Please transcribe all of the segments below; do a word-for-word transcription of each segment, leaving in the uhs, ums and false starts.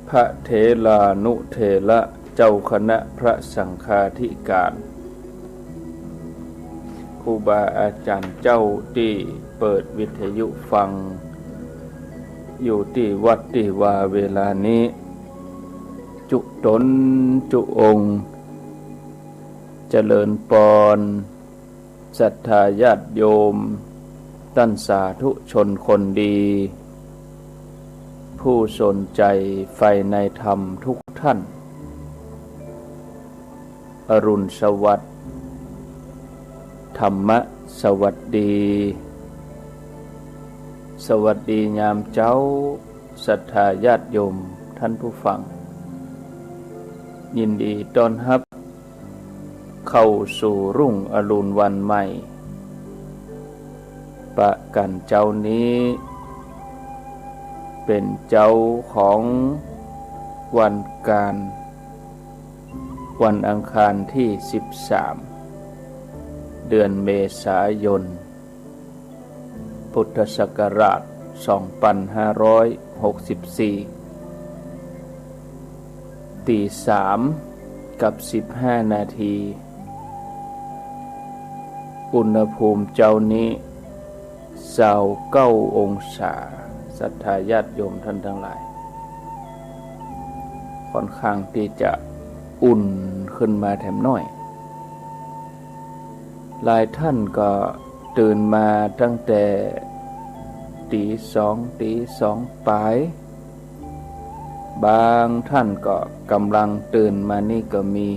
พระเถรานุเถระ เจ้าคณะพระสังฆาธิการ ครูบาอาจ๋ารย์เจ้าตี้เปิดวิทยุฟัง อยู่ตี้วัดตี้วาเวลานี้ จุ๊ต๋นจุ๊องค์ เจริญปอน ศรัทธาญาติโยม ต้านสาธุชนคนดี ผู้สนใจ๋ใฝ่ในธรรมทุกท่าน อรุณสวัสดิ์ ธรรมะสวัสดี สวัสดียามเจ๊า ศรัทธาญาติโยมท่านผู้ฟัง ยินดีต้อนฮับ เข้าสู่รุ่งอรุณวันใหม่ ปะกั๋นเจ๊านี้ เป๋นเจ๊าของวันก๋าน วันอังคารตี้สิบสาม เดือนเมษายน พุทธศักราชสองปันห้าร้อยหกสิบสี่ ตี๋สามกับสิบห้านาที อุณหภูมิเจ๊านี้ซาวเก้าองศา ศรัทธาญาติโยมท่านตังหลาย ค่อนข้างตี้จะอุ่นขึ้นมาแถมหน้อย หลายท่านก็ ตื่นมาตั้งแต่ตี๋สอง ตี๋สองป๋าย บางท่านก็ก่ำลังตื่นมานี่ก็มี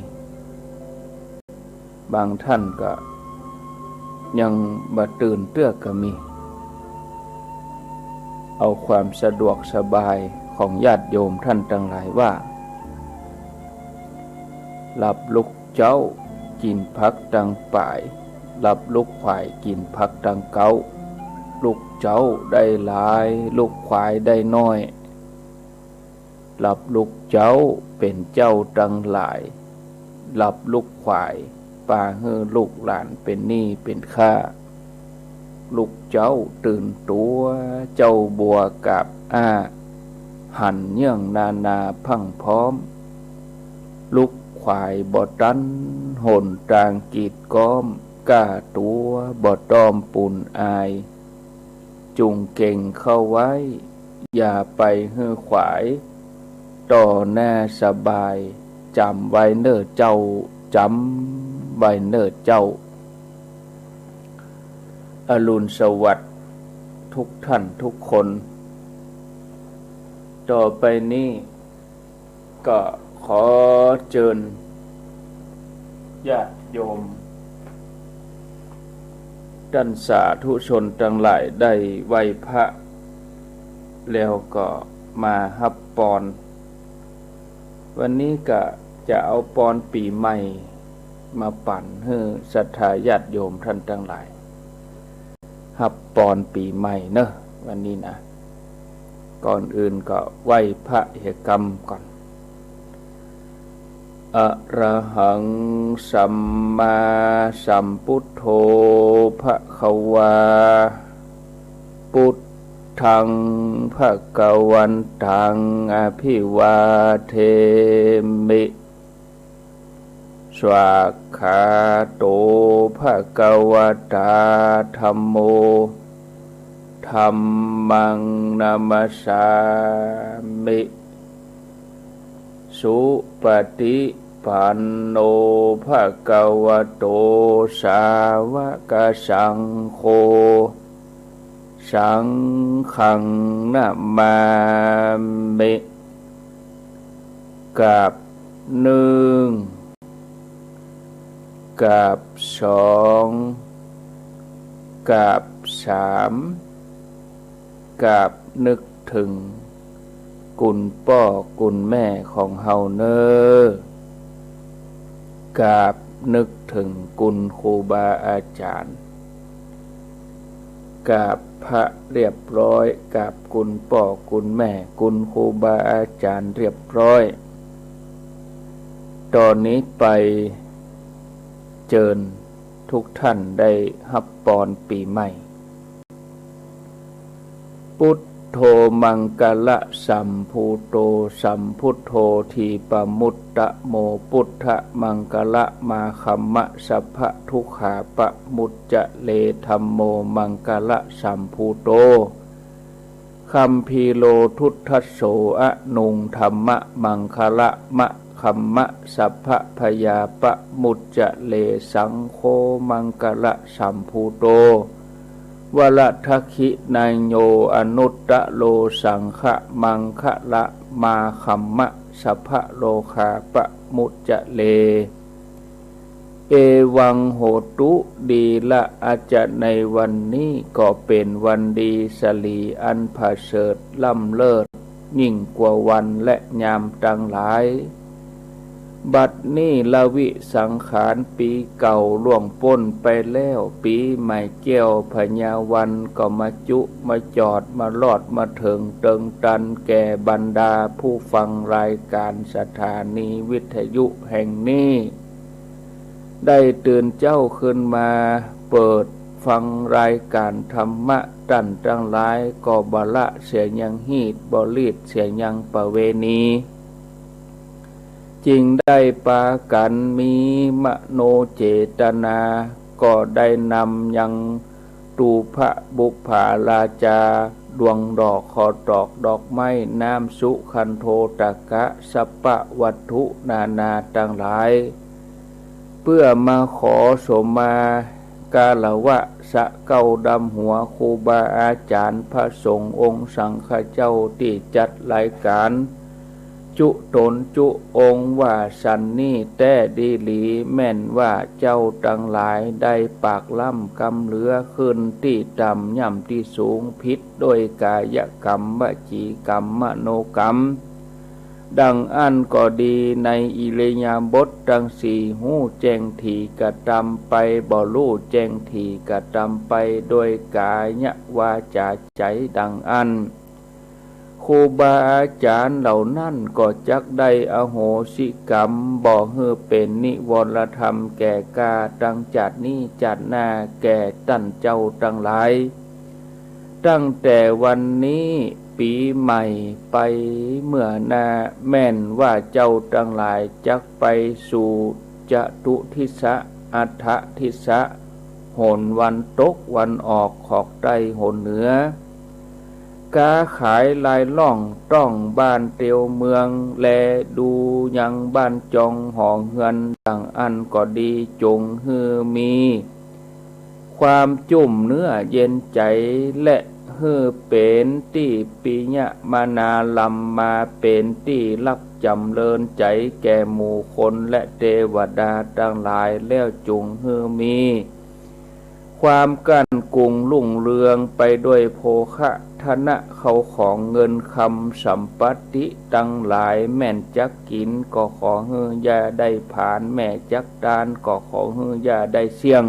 บางท่านก็ยังบ่ตื่นเตื้อก็มี เอาความสะดวกสบายของญาติโยมท่านตังหลายว่า หลับลุก เจ๊า กิ๋นผักตังป๋าย หลับลุกขวาย กิ๋นผักตังเก๊า ลุกเจ๊าได้หลาย ลุกขวายได้น้อย หลับลุกเจ๊าเป๋นเจ้าตังหลาย หลับลุกขวาย ปาหื้อลูกหลานเป๋นหนี้เป๋นข้า ลุกเจ๊าตื่นตั๋ว เจ้าบัวกาบอ้า หันเยื่องนานาพรั่งพร้อม ลุกขวายบ่ตัน หนตางกีดก๊อม ก้าตั๋วบ่ต้อมปูนอาย จุ่งเก็งเข้าไว้ อย่าไปหื้อขวาย ต่อหน้าสบาย จ๋ำไว้เน่อเจ้า จ๋ำไว้เน่อเจ้า อรุณสวัสดิ์ทุกท่านทุกคน ต่อไปนี้ก็ขอเจิญญาติโยม ต้านสาธุชนตังหลายได้ไหว้พระ แล้วก็มาฮับปอน วันนี้ก็จะเอาปอนปี๋ใหม่มาปั๋นหื้อศรัทธาญาติโยมท่านตังหลาย ฮับปอนปี๋ใหม่เนาะ วันนี้นะ ก่อนอื่นก็ไหว้พระเหียกำก่อน อะระหัง สัมมาสัมพุทโธ ภะคะวา พุทธัง ภะคะวันตัง อะภิวาเทมิ สวากขาโต ภะคะวะตา ธัมโม ธัมมัง นะมัสสามิ สุปะติปันโน ภะคะวะโต สาวะกะสังโฆ สังฆัง นะมามิ กราบนึ่ง กราบสอง กราบสาม กราบนึกเถิง กุณป้อกุณแม่ของเฮาเน่อ กราบนึกเถิงกุณครูบาอาจ๋ารย์ กราบพระเรียบร้อย กราบกุณป้อกุณแม่ กุณครูบาอาจ๋ารย์เรียบร้อย ต่อนี้ไปเจิญทุกท่านได้ฮับปอนปี๋ใหม่ พุท โทมังคละสัมภูโต สัมพุทโธ ทีปมุตตะโม พุทธมังคละมาคัมมะ สัพพะทุกขาปะมุจจะเล ธัมโมมังคละสัมภูโต คัมภีโร ทุตทัสโส อนุง ธัมมะมังคละมะคัมมะ สัพพะพยาปะมุจจะเล สังโฆมังคละสัมภูโต วรทักขิณายโย อนุตตะโร สังฆมังคละมาคัมมะ สัพพะโรคาปะมุจจะเล เอวังโหตุ ดีละ อาจจะในวันนี้ก็เป๋นวันดีสะหลีอันผะเสริฐล้ำเลิศ ยิ่งกว่าวันและยามตังหลาย บัดนี้ละวิสังขารปี๋เก่าล่วงป๊นไปแล้ว ปี๋ใหม่แก้วพญาวันก็มาจุมาจอด มารอดมาเถิงเติงตันแก่บรรดาผู้ฟังรายก๋านสถานีวิทยุแห่งนี้ ได้ตื่นเจ๊าขึ้นมาเปิดฟังรายก๋านธรรมะ ต้านตังหลายก็บ่ละเสียยังฮีต บ่ลีดเสียยังประเวณี จึงได้ปากั๋นมีมโนเจตนา ก็ได้นำยังตูปะบุปผาราจา ดวงดอก ข้าวตอก ดอกไม้ น้ำ สุขันโธตกะ สัพพะวัตถุนานาตังหลาย เปื้อมาขอสมมาคารวะสะเก้าดำหัวครูบาอาจ๋ารย์ พระสงฆ์องค์สังฆเจ้าตี้จัดรายก๋าน จุต๋นจุองค์ว่าสันนี้แต๊ดีหลี แม่นว่าเจ้าตังหลายได้ปากล้ำกำเหลือ ขึ้นตี้ต่ำย่ำตี้สูง ผิดโดยก๋ายกรรม วจีกรรม มโนกรรม ดังอั้นก็ดี ในอิริยาบถตังสี่ ฮู้แจ้งถี่กระตำไป บ่ฮู้แจ้งถี่กระตำไป โดยก๋ายวาจ๋าใจ๋ดังอั้น ครูบาอาจ๋ารย์เหล่านั้นก็จักได้อโหสิกรรม บ่หื้อเป๋นนิวรธรรมแก่ก้า ตังจาตินี้จาติหน้าแก่ต้านเจ้าตังหลาย ตั้งแต่วันนี้ปี๋ใหม่ไปเมื่อหน้า แม่นว่าเจ้าตังหลายจักไปสู่จตุทิศะ อัฏฐทิศะ หนวันตกวันออก ขอกใต้หนเหนือ ก๊าขายลายล่อง ต้องบ้านเตียวเมือง แลดูยังบ้านจองหอเฮือน ดังอั้นก็ดี จงหื้อมีความจุ่มเนื้อเย็นใจ๋ และหื้อเป๋นตี้ปิยมนารรม มาเป๋นตี้ฮักจ๋ำเริญใจ๋แก่หมู่คนและเตวดาตังหลาย แล้วจุ่งหื้อมี ความกั้นกุ่งรุ่งเรืองไปด้วยโภคะธนะ เข้าของเงินคำสัมปัตติตังหลาย แม่นจักกิ๋นก็ขอหื้ออย่าได้ผลาญ แม่จักตานก็ขอหื้ออย่าได้เสี้ยง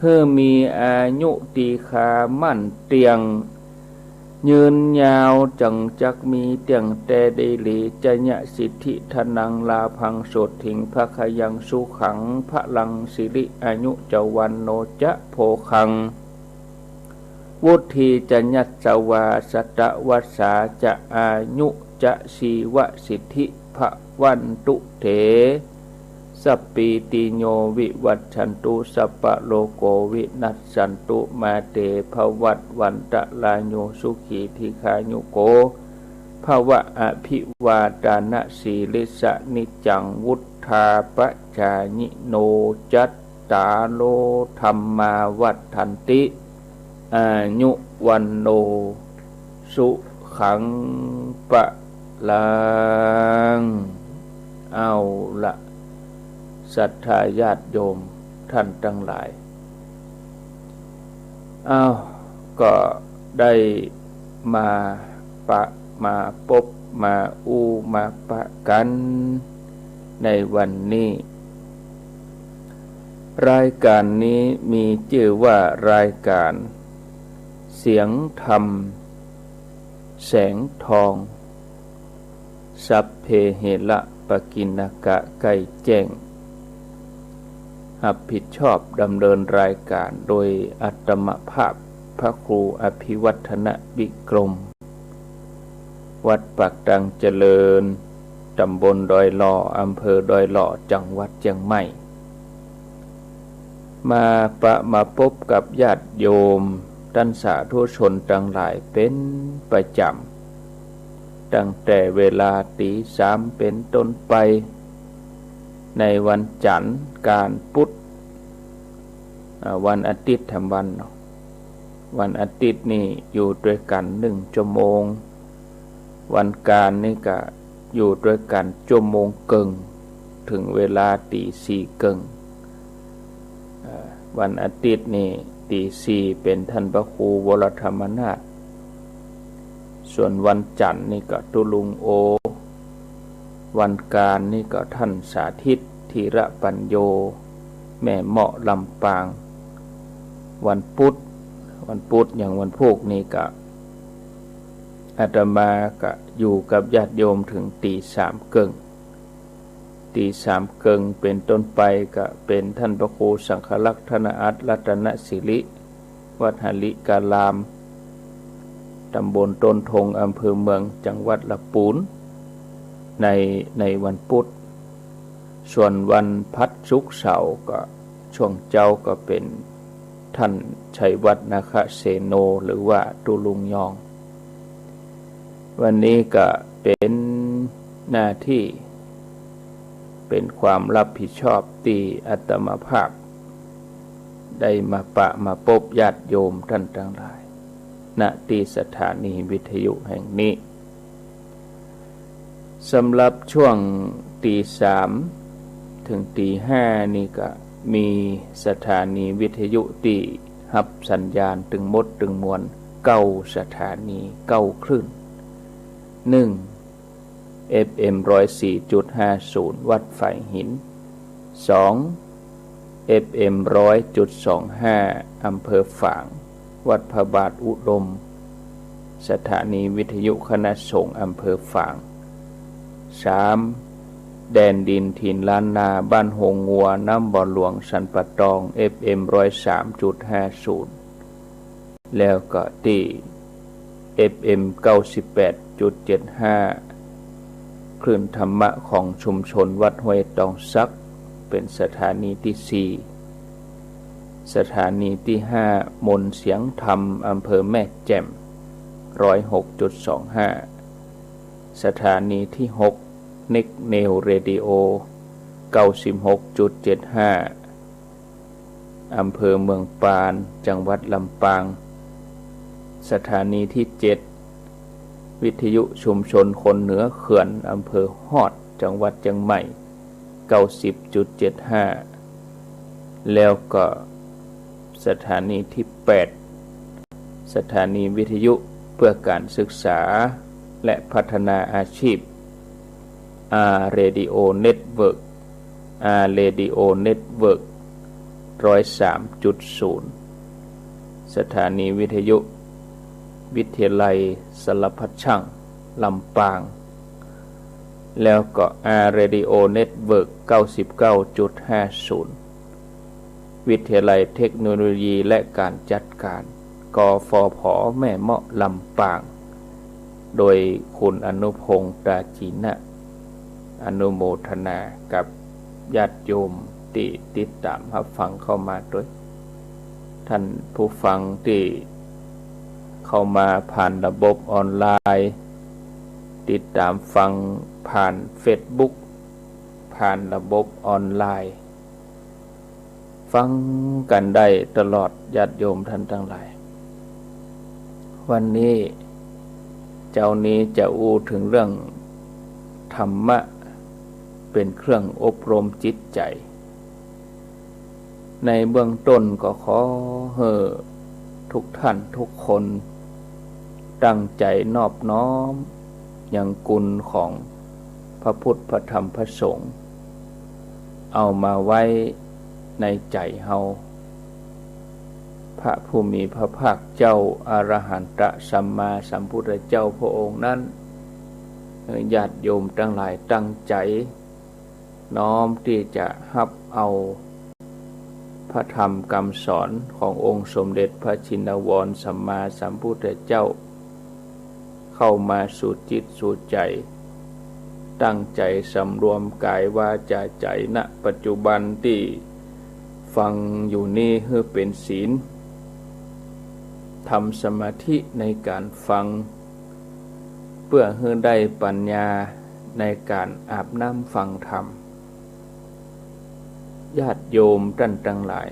หื้อมีอายุตี้คามั่นเตี้ยง ยืนยาว จั่งจักมีเตี้ยงแต๊ดีหลี จะยะสิทธิ ธนัง ลาภัง โสตถิง ภะคะยัง สุขัง พะลัง สิริ อายุจะ วัณโณ จะ โภคัง วุฒี จะ ยัสสะวา สะตะวัสสา จะ อายุ จะ ชีวะสิทธิ ภะวันตุ เต สัพปีติโย วิวัชชันตุ สัพพะโรโค วินัสสันตุ มา เต ภะวัตวันตะราโย สุขี ทีฆายุโก ภะวะ อภิวาทานะสีลิสสะ นิจจัง วุฑฒาปะจายิโน จัตตาโร ธัมมา วัฑฒันติ อายุ วัณโณ สุขัง พะลัง เอาละ ศรัทธาญาติโยมต้านตังหลาย เอา ก็ได้มาปะ มาปบ มาอู้ มาปะกั๋นในวันนี้ รายก๋านนี้มีจื้อว่ารายก๋านเสียงธรรมแสงทอง สัพเพเหระปะกิณณกะ ใกล้แจ้ง ฮับผิดชอบดำเนินรายก๋านโดยอาตมาภาพ พ ระครูอภิวัฒนวิกรม วัดปากตังเจริญ ต๋ำบลดอยหล่อ อำเภอดอยหล่อ จังหวัดเจียงใหม่ มาปะมาปบกับญาติโยมต้านสาธุชนตังหลายเป๋นประจ๋ำ ตั้งแต่เวลาตี๋สามเป๋นต้นไป ในวันจันทร์ ก๋านพุธ อ่า วันอาทิตย์ทำวันเนาะ วันอาทิตย์นี่อยู่ตวยกั๋นนึ่งจั่วโมง วันก๋านนี่ก็อยู่ตวยกั๋นจั่วโมงเกิ่ง เถิงเวลาตี๋สี่เกิ่ง เอ่อ วันอาทิตย์นี่ตี๋สี่เป๋นต้านพระครูวรธรรมนาถ ส่วนวันจันทร์นี่ก็ตุ๊ลุงโอ วันก๋านนี่ก็ต้านสาธิต ธีระปัญโญ แม่เมาะ ลำปาง วันพุธ วันพุธอย่างวันพูกนี่ก็ อาตมาก็อยู่กับญาติโยมเถิงตี๋สามเกิ่ง ตี๋สามเกิ่งเป๋นต้นไปก็เป๋นต้านพระครูสังฆรักษ์ ธนอัต รัตนสิริ วัดหริการาม ต๋ำบลต้นทง อำเภอเมือง จังหวัดลำปูน ใน ในวันพุธ ส่วนวันพฤหัส ศุกร์ เสาร์ก็ ช่วงเจ๊าก็เป๋นต้านชัยวัฒน์ นาคเสโน หรือว่าตุ๊ลุงยอง วันนี้ก็เป๋นหน้าตี้ เป๋นความรับผิดชอบตี้อาตมาภาพ ได้มาปะมาปบญาติโยมต้านตังหลาย ณ ตี้สถานีวิทยุแห่งนี้ สำหรับช่วงตี๋สามเถิงตี๋ห้านี่ก็มีสถานีวิทยุตี้ฮับสัญญาณตึงหมดตึงมวลเก้าสถานี เก้าคลื่น นึ่ง เอฟเอ็ม ร้อยสี่จุดห้าศูนย์ วัดฝายหิน สอง เอฟเอ็ม ร้อยจุดสองห้า อำเภอฝาง วัดพระบาทอุดม สถานีวิทยุคณะสงฆ์อำเภอฝาง สาม แดนดินถิ่นล้านนา บ้านโฮงงัว น้ำบ่อหลวง สันป่าตอง เอฟเอ็ม ร้อยสามจุดห้าศูนย์ แล้วก็ตี้ เอฟเอ็ม เก้าสิบแปดจุดเจ็ดห้า คลื่นธรรมะของชุมชนวัดห้วยตองสัก เป๋นสถานีตี้สี่ สถานีตี้ห้า มนต์เสียงธรรม อำเภอแม่แจ่ม ร้อยหกจุดสองห้า สถานีตี้หก เน็กเนวเรดิโอ เก้าสิบหกจุดเจ็ดห้า อำเภอเมืองปาน จังหวัดลำปาง สถานีตี้เจ็ด วิทยุชุมชนคนเหนือเขื่อน อำเภอฮอด จังหวัดเจียงใหม่ เก้าสิบจุดเจ็ดห้า แล้วก็สถานีตี้แปด สถานีวิทยุเพื่อการศึกษาและพัฒนาอาชีพ อาร์ เรดิโอ เน็ตเวิร์ก อาร์ เรดิโอ เน็ตเวิร์ก ร้อยสามจุดศูนย์ สถานีวิทยุวิทยาลัยสารพัดช่าง ลำปาง แล้วก็ อาร์ เรดิโอ เน็ตเวิร์ก เก้าสิบเก้าจุดห้าศูนย์ วิทยาลัยเทคโนโลยีและการจัดการ กฟผ แม่เมาะ ลำปาง โดยคุณอนุพงษ์ ตาจีนะ อนุโมทนากับญาติโยมตี้ติดต๋ามฮับฟังเข้ามาตวย ต้านผู้ฟังตี้เข้ามาผ่านระบบออนไลน์ ติดต๋ามฟังผ่านเฟซบุ๊ก ผ่านระบบออนไลน์ ฟังกั๋นได้ตลอด ญาติโยมต้านตังหลาย วันนี้ เจ๊านี้จะอู้เถิงเรื่องธรรมะเป๋นเครื่องอบรมจิตใจ๋ ในเบื้องต้นก็ขอหื้อทุกท่านทุกคนตั้งใจ๋นอบน้อมยังคุณของพระพุทธ พระธรรม พระสงฆ์ เอามาไว้ในใจ๋เฮา พระผู้มีพระภาคเจ้า อรหันตสัมมาสัมพุทธเจ้าพระองค์นั้น เอ่อ ญาติโยมตังหลายตั้งใจ๋น้อมตี้จะฮับเอาพ พระธรรมกำสอนขององค์สมเด็จพระชินวรสัมมาสัมพุทธเจ้า เข้ามาสู่จิตสู่ใจ๋ ตั้งใจ๋สำรวมก๋ายวาจ๋าใจ๋ ณ ปัจจุบันตี้ฟังอยู่นี้หื้อเป๋นศีล ทำสมาธิในก๋านฟัง เปื้อหื้อได้ปัญญาในก๋านอาบน้ำฟังธรรม ญาติโยมต้านตังหลาย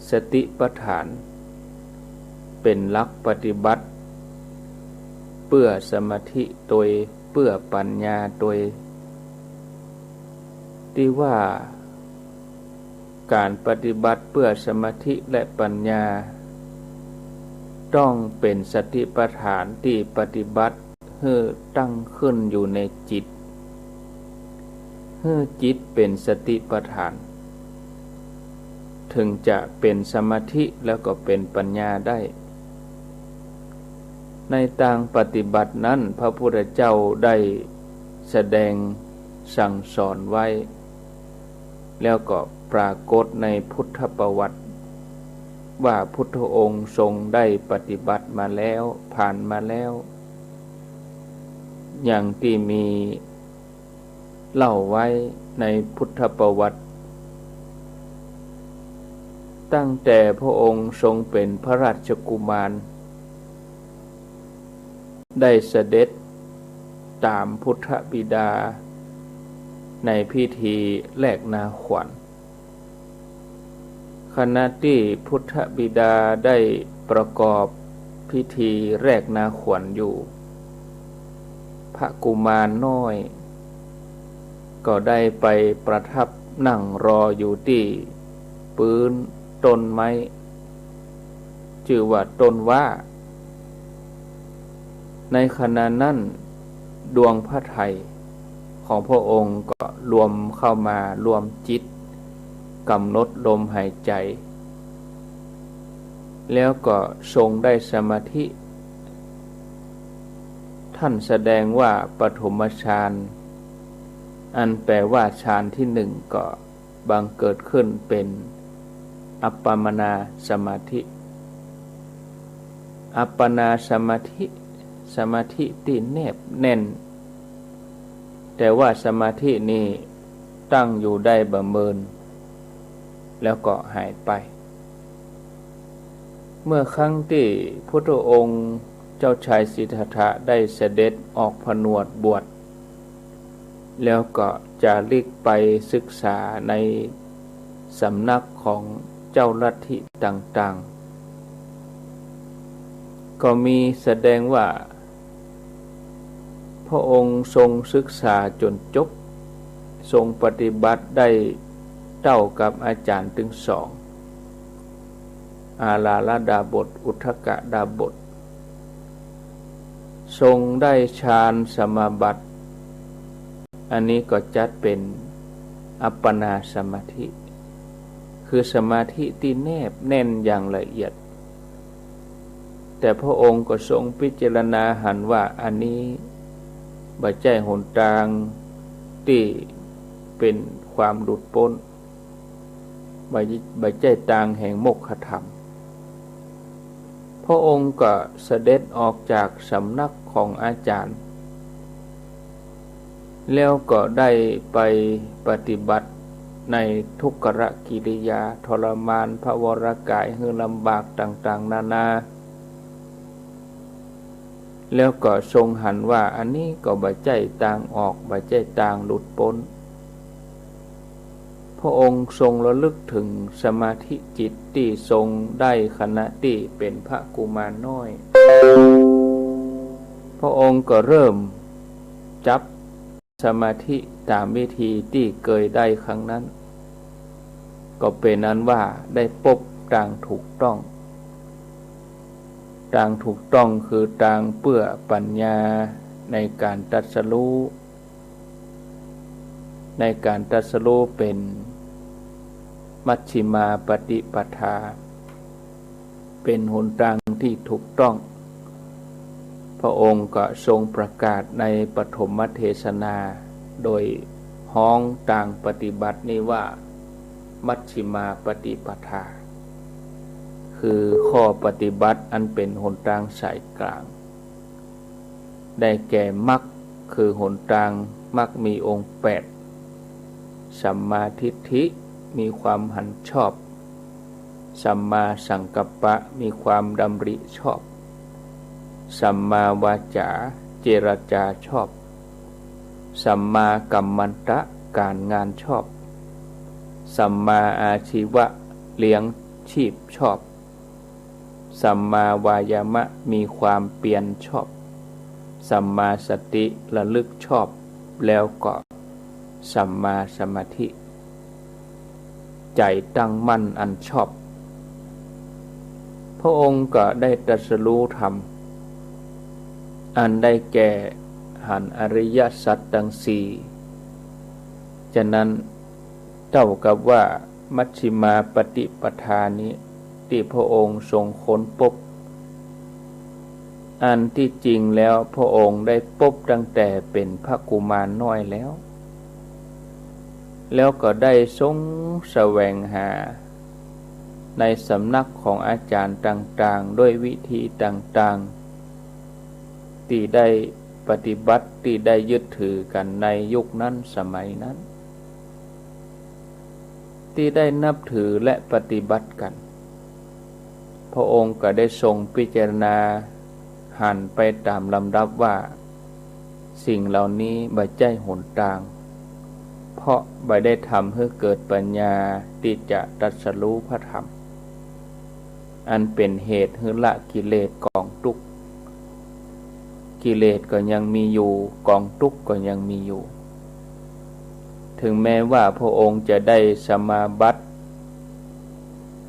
สติปัฏฐานเป๋นหลักปฏิบัติ เปื้อสมาธิตวย เปื้อปัญญาตวย ตี้ว่าก๋านปฏิบัติเปื้อสมาธิและปัญญา ต้องเป๋นสติปัฏฐานตี้ปฏิบัติ หื้อตั้งขึ้นอยู่ในจิต หื้อจิตเป๋นสติปัฏฐาน เถิงจะเป๋นสมาธิแล้วก็เป๋นปัญญาได้ ในตางปฏิบัตินั้น พระพุทธเจ้าได้แสดงสั่งสอนไว้ แล้วก็ปรากฏในพุทธประวัติ ว่าพุทธองค์ทรงได้ปฏิบัติมาแล้ว ผ่านมาแล้ว อย่างตี้มีเล่าไว้ในพุทธประวัติ ตั้งแต่พระองค์ทรงเป๋นพระราชกุมาร ได้เสด็จต๋ามพุทธบิดาในพิธีแรกนาขวัญ ขณะตี้พุทธบิดาได้ประกอบพิธีแรกนาขวัญอยู่ พระกุมารน้อยก็ได้ไปประทับนั่งรออยู่ตี้ปื๊นต้นไม้ จื้อว่าต้นว้า ในขณะนั้นดวงพระทัยของพระองค์ก็รวมเข้ามารวมจิต กำหนดลมหายใจ๋ แล้วก็ทรงได้สมาธิ ท่านแสดงว่าปฐมฌาน อันแปลว่าฌานที่หนึ่งก็ บังเกิดขึ้นเป๋นอัปปมาณาสมาธิ อัปปนาสมาธิ สมาธิตี้แนบแน่น แต่ว่าสมาธินี้ตั้งอยู่ได้บ่เมิน แล้วก็หายไป เมื่อครั้งตี้พุทธองค์เจ้าชายสิทธัตถะได้เสด็จออกผนวดบวช แล้วก็จาริกไปศึกษาในสำนักของเจ้าลัทธิต่างๆ ก็มีแสดงว่า พระองค์ทรงศึกษาจ๋นจบ ทรงปฏิบัติได้เต้ากับอาจ๋ารย์ตึงสอง อาราละดาบส อุทกดาบส ทรงได้ฌานสมาบัติ อันนี้ก็จัดเป๋นอัปปนาสมาธิ คือสมาธิตี้แนบแน่นอย่างละเอียด แต่พระองค์ก็ทรงพิจารณาหันว่าอันนี้บ่ใจ้หนตางตี้เป๋นความหลุดป๊น บ่ บ่ใจ้ตางแห่งโมกขธรรม พระองค์ก็เสด็จออกจากสำนักของอาจ๋ารย์ แล้วก็ได้ไปปฏิบัติในทุกรกิริยา ทรมานพระวรกายหื้อลำบากต่างๆ นานา แล้วก็ทรงหันว่าอันนี้ก็บ่ใจ้ตางออก บ่ใจ้ตางหลุดป๊น พระองค์ทรงระลึกเถิงสมาธิจิตตี้ทรงได้ขณะตี้เป๋นพระกุมารน้อย พระองค์ก็เริ่มจับสมาธิต๋ามวิธีตี้เกยได้ครั้งนั้น ก็เป๋นอันว่าได้ปบตางถูกต้อง ตางถูกต้องคือตางเปื้อปัญญาในก๋านตรัสรู้ ในก๋านตรัสรู้เป๋นมัชฌิมาปฏิปทา เป๋นหนตางตี้ถูกต้อง พระองค์ก็ทรงประกาศในปฐมเทศนา โดยฮ้องตางปฏิบัตินี้ว่า มัชฌิมาปฏิปทา คือข้อปฏิบัติอันเป๋นหนตางสายกลาง ได้แก่มรรค คือหนตางมรรคมีองค์แปด สัมมาทิฏฐิ มีความหันชอบ สัมมาสังกัปปะ มีความดำริชอบ สัมมาวาจา เจรจาชอบ สัมมากัมมันตะ ก๋านงานชอบ สัมมาอาชีวะ เลี้ยงชีพชอบ สัมมาวายามะ มีความเปียรชอบ สัมมาสติ ระลึกชอบ แล้วก็สัมมาสมาธิ ใจ๋ตั้งมั่นอันชอบ พระองค์ก็ได้ตรัสรู้ธรรม อันได้แก่หันอริยสัจตังสี่ ฉะนั้นเต้ากับว่ามัชฌิมาปฏิปทานี้ ตี้พระองค์ทรงค้นพบ อันตี้จริงแล้วพระองค์ได้พบตั้งแต่เป๋นพระกุมารน้อยแล้ว แล้วก็ได้ทรงแสวงหาในสำนักของอาจ๋ารย์ต่างๆ ด้วยวิธีต่างๆ ตี้ได้ปฏิบัติ ตี้ได้ยึดถือกั๋นในยุคนั้นสมัยนั้น ตี้ได้นับถือและปฏิบัติกั๋น พระองค์ก็ได้ทรงพิจารณาหันไปต๋ามลำดับว่า สิ่งเหล่านี้บ่ใจ้หนตาง เพราะบ่ได้ทำหื้อเกิดปัญญาตี้จะตรัสรู้พระธรรม อันเป๋นเหตุหื้อละกิเลสก๋องตุ๊กข์ กิเลสก็ยังมีอยู่ ก๋องตุ๊กข์ก็ยังมีอยู่ ถึงแม้ว่าพระองค์จะได้สมาบัติ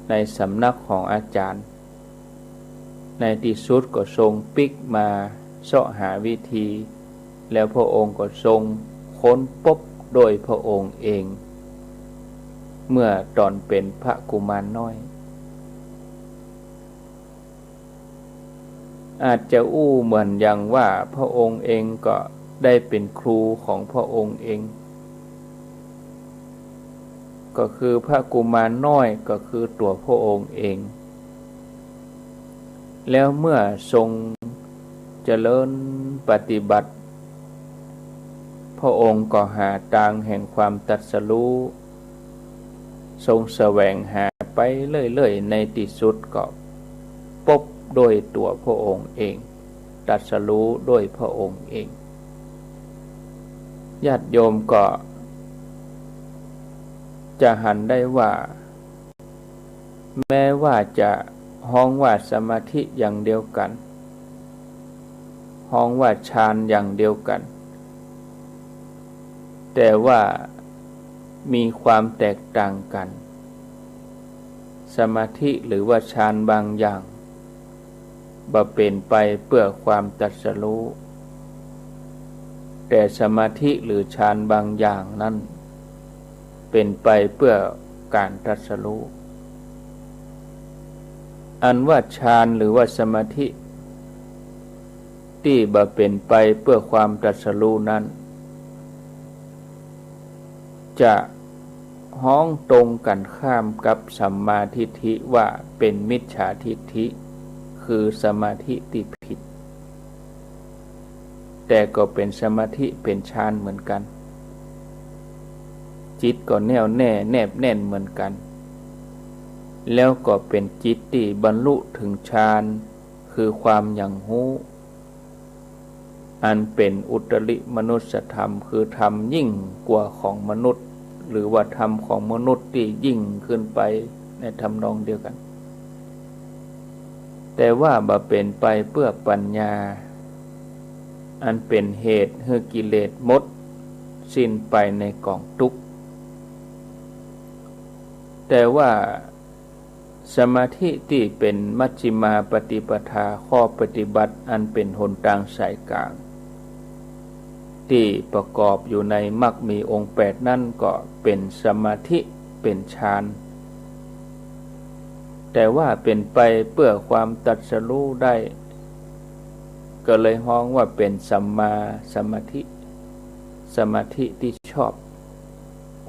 ในสำนักของอาจ๋ารย์ ในตี้สุดก็ทรงปิ๊กมาเซาะหาวิธี แล้วพระองค์ก็ทรงค้นพบด้วยพระองค์เอง เมื่อต๋อนเป๋นพระกุมารน้อย อาจจะอู้เหมือนอย่างว่าพระองค์เองก็ได้เป๋นครูของพระองค์เอง ก็คือพระกุมารน้อยก็คือตั๋วพระองค์เอง แล้วเมื่อทรงเจริญปฏิบัติ พระองค์ก็หาตางแห่งความตรัสรู้ ทรงแสวงหาไปเรื่อยๆ ในตี้สุดก็พบด้วยตั๋วพระองค์เอง ตรัสรู้ด้วยพระองค์เอง ญาติโยมก็จะหันได้ว่า แม้ว่าจะฮ้องว่าสมาธิอย่างเดียวกั๋น ฮ้องว่าฌานอย่างเดียวกั๋น แต่ว่ามีความแตกต่างกั๋น สมาธิหรือว่าฌานบางอย่าง บ่เป๋นไปเปื้อความตรัสรู้ แต่สมาธิหรือฌานบางอย่างนั้น เป๋นไปเปื้อก๋านตรัสรู้ อันว่าฌานหรือว่าสมาธิตี้บ่เป๋นไปเปื้อความตรัสรู้นั้น จะฮ้องตรงกั๋นข้ามกับสัมมาทิฏฐิว่าเป๋นมิจฉาทิฏฐิ คือสมาธิตี้ผิด แต่ก็เป๋นสมาธิเป๋นฌานเหมือนกั๋น จิตก็แน่วแน่แนบแน่นเหมือนกั๋น แล้วก็เป๋นจิตตี้บรรลุเถิงฌาน คือความหยั่งฮู้ อันเป๋นอุตริมนุสสธรรม คือธรรมยิ่งกว่าของมนุษย์ หรือว่าธรรมของมนุษย์ตี้ยิ่งขึ้นไปในทำนองเดียวกั๋น แต่ว่าบ่เป๋นไปเปื้อปัญญา อันเป๋นเหตุหื้อกิเลสหมดสิ้นไปในก๋องตุ๊กข์ แต่ว่าสมาธิตี้เป๋นมัชฌิมาปฏิปทา ข้อปฏิบัติอันเป๋นหนตางสายกลาง ตี้ประกอบอยู่ในมรรคมีองค์แปดนั้นก็เป๋นสมาธิเป๋นฌาน แต่ว่าเป๋นไปเปื้อความตรัสรู้ได้ ก็เลยฮ้องว่าเป๋นสัมมาสมาธิ สมาธิตี้ชอบ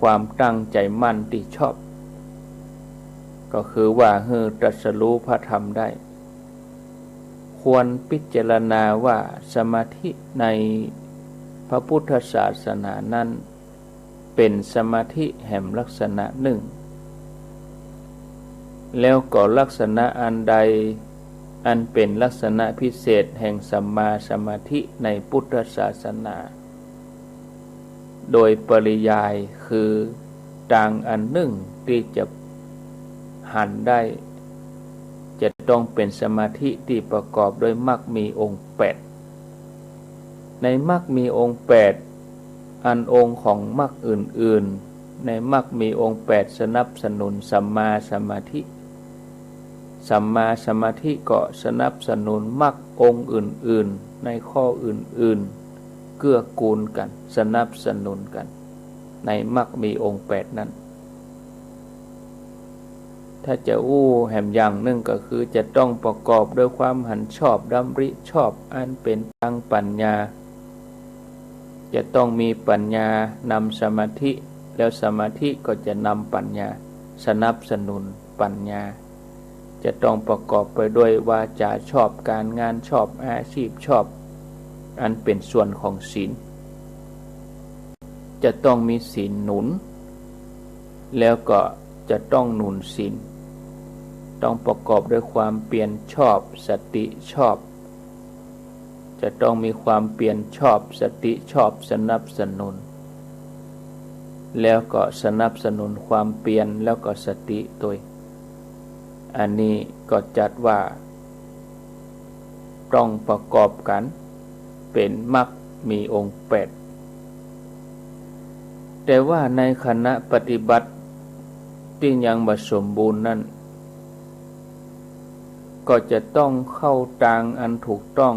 ความตั้งใจ๋มั่นตี้ชอบ ก็คือว่าหื้อตรัสรู้พระธรรมได้ ควรพิจารณาว่าสมาธิในพระพุทธศาสนานั้น เป๋นสมาธิแหมลักษณะนึ่ง แล้วก็ลักษณะอันใด อันเป๋นลักษณะพิเศษแห่งสัมมาสมาธิในพุทธศาสนา โดยปริยายคือตางอันนึ่งตี้จะหันได้ จะต้องเป๋นสมาธิตี้ประกอบด้วยมรรคมีองค์แปด ในมรรคมีองค์แปด อันองค์ของมรรคอื่นๆ ในมรรคมีองค์แปดสนับสนุนสัมมาสมาธิ สัมมาสมาธิก็สนับสนุนมรรคองค์อื่นๆ ในข้ออื่นๆ เกื้อกูลกั๋น สนับสนุนกั๋น ในมรรคมีองค์แปดนั้น ถ้าจะอู้แหมอย่างนึ่งก็คือจะต้องประกอบด้วยความหันชอบ ดำริชอบ อันเป๋นตางปัญญา จะต้องมีปัญญานำสมาธิ แล้วสมาธิก็จะนำปัญญา สนับสนุนปัญญา จะต้องประกอบไปด้วยวาจาชอบ ก๋านงานชอบ อาชีพชอบ อันเป๋นส่วนของศีล จะต้องมีศีลหนุน แล้วก็จะต้องหนุนศีล ต้องประกอบด้วยความเปียรชอบ สติชอบ จะต้องมีความเปียรชอบ สติชอบสนับสนุน แล้วก็สนับสนุนความเปียร แล้วก็สติตวย อันนี้ก็จัดว่าต้องประกอบกั๋นเป๋นมรรคมีองค์แปด แต่ว่าในขณะปฏิบัติตี้ยังบ่สมบูรณ์นั้น ก็จะต้องเข้าตางอันถูกต้อง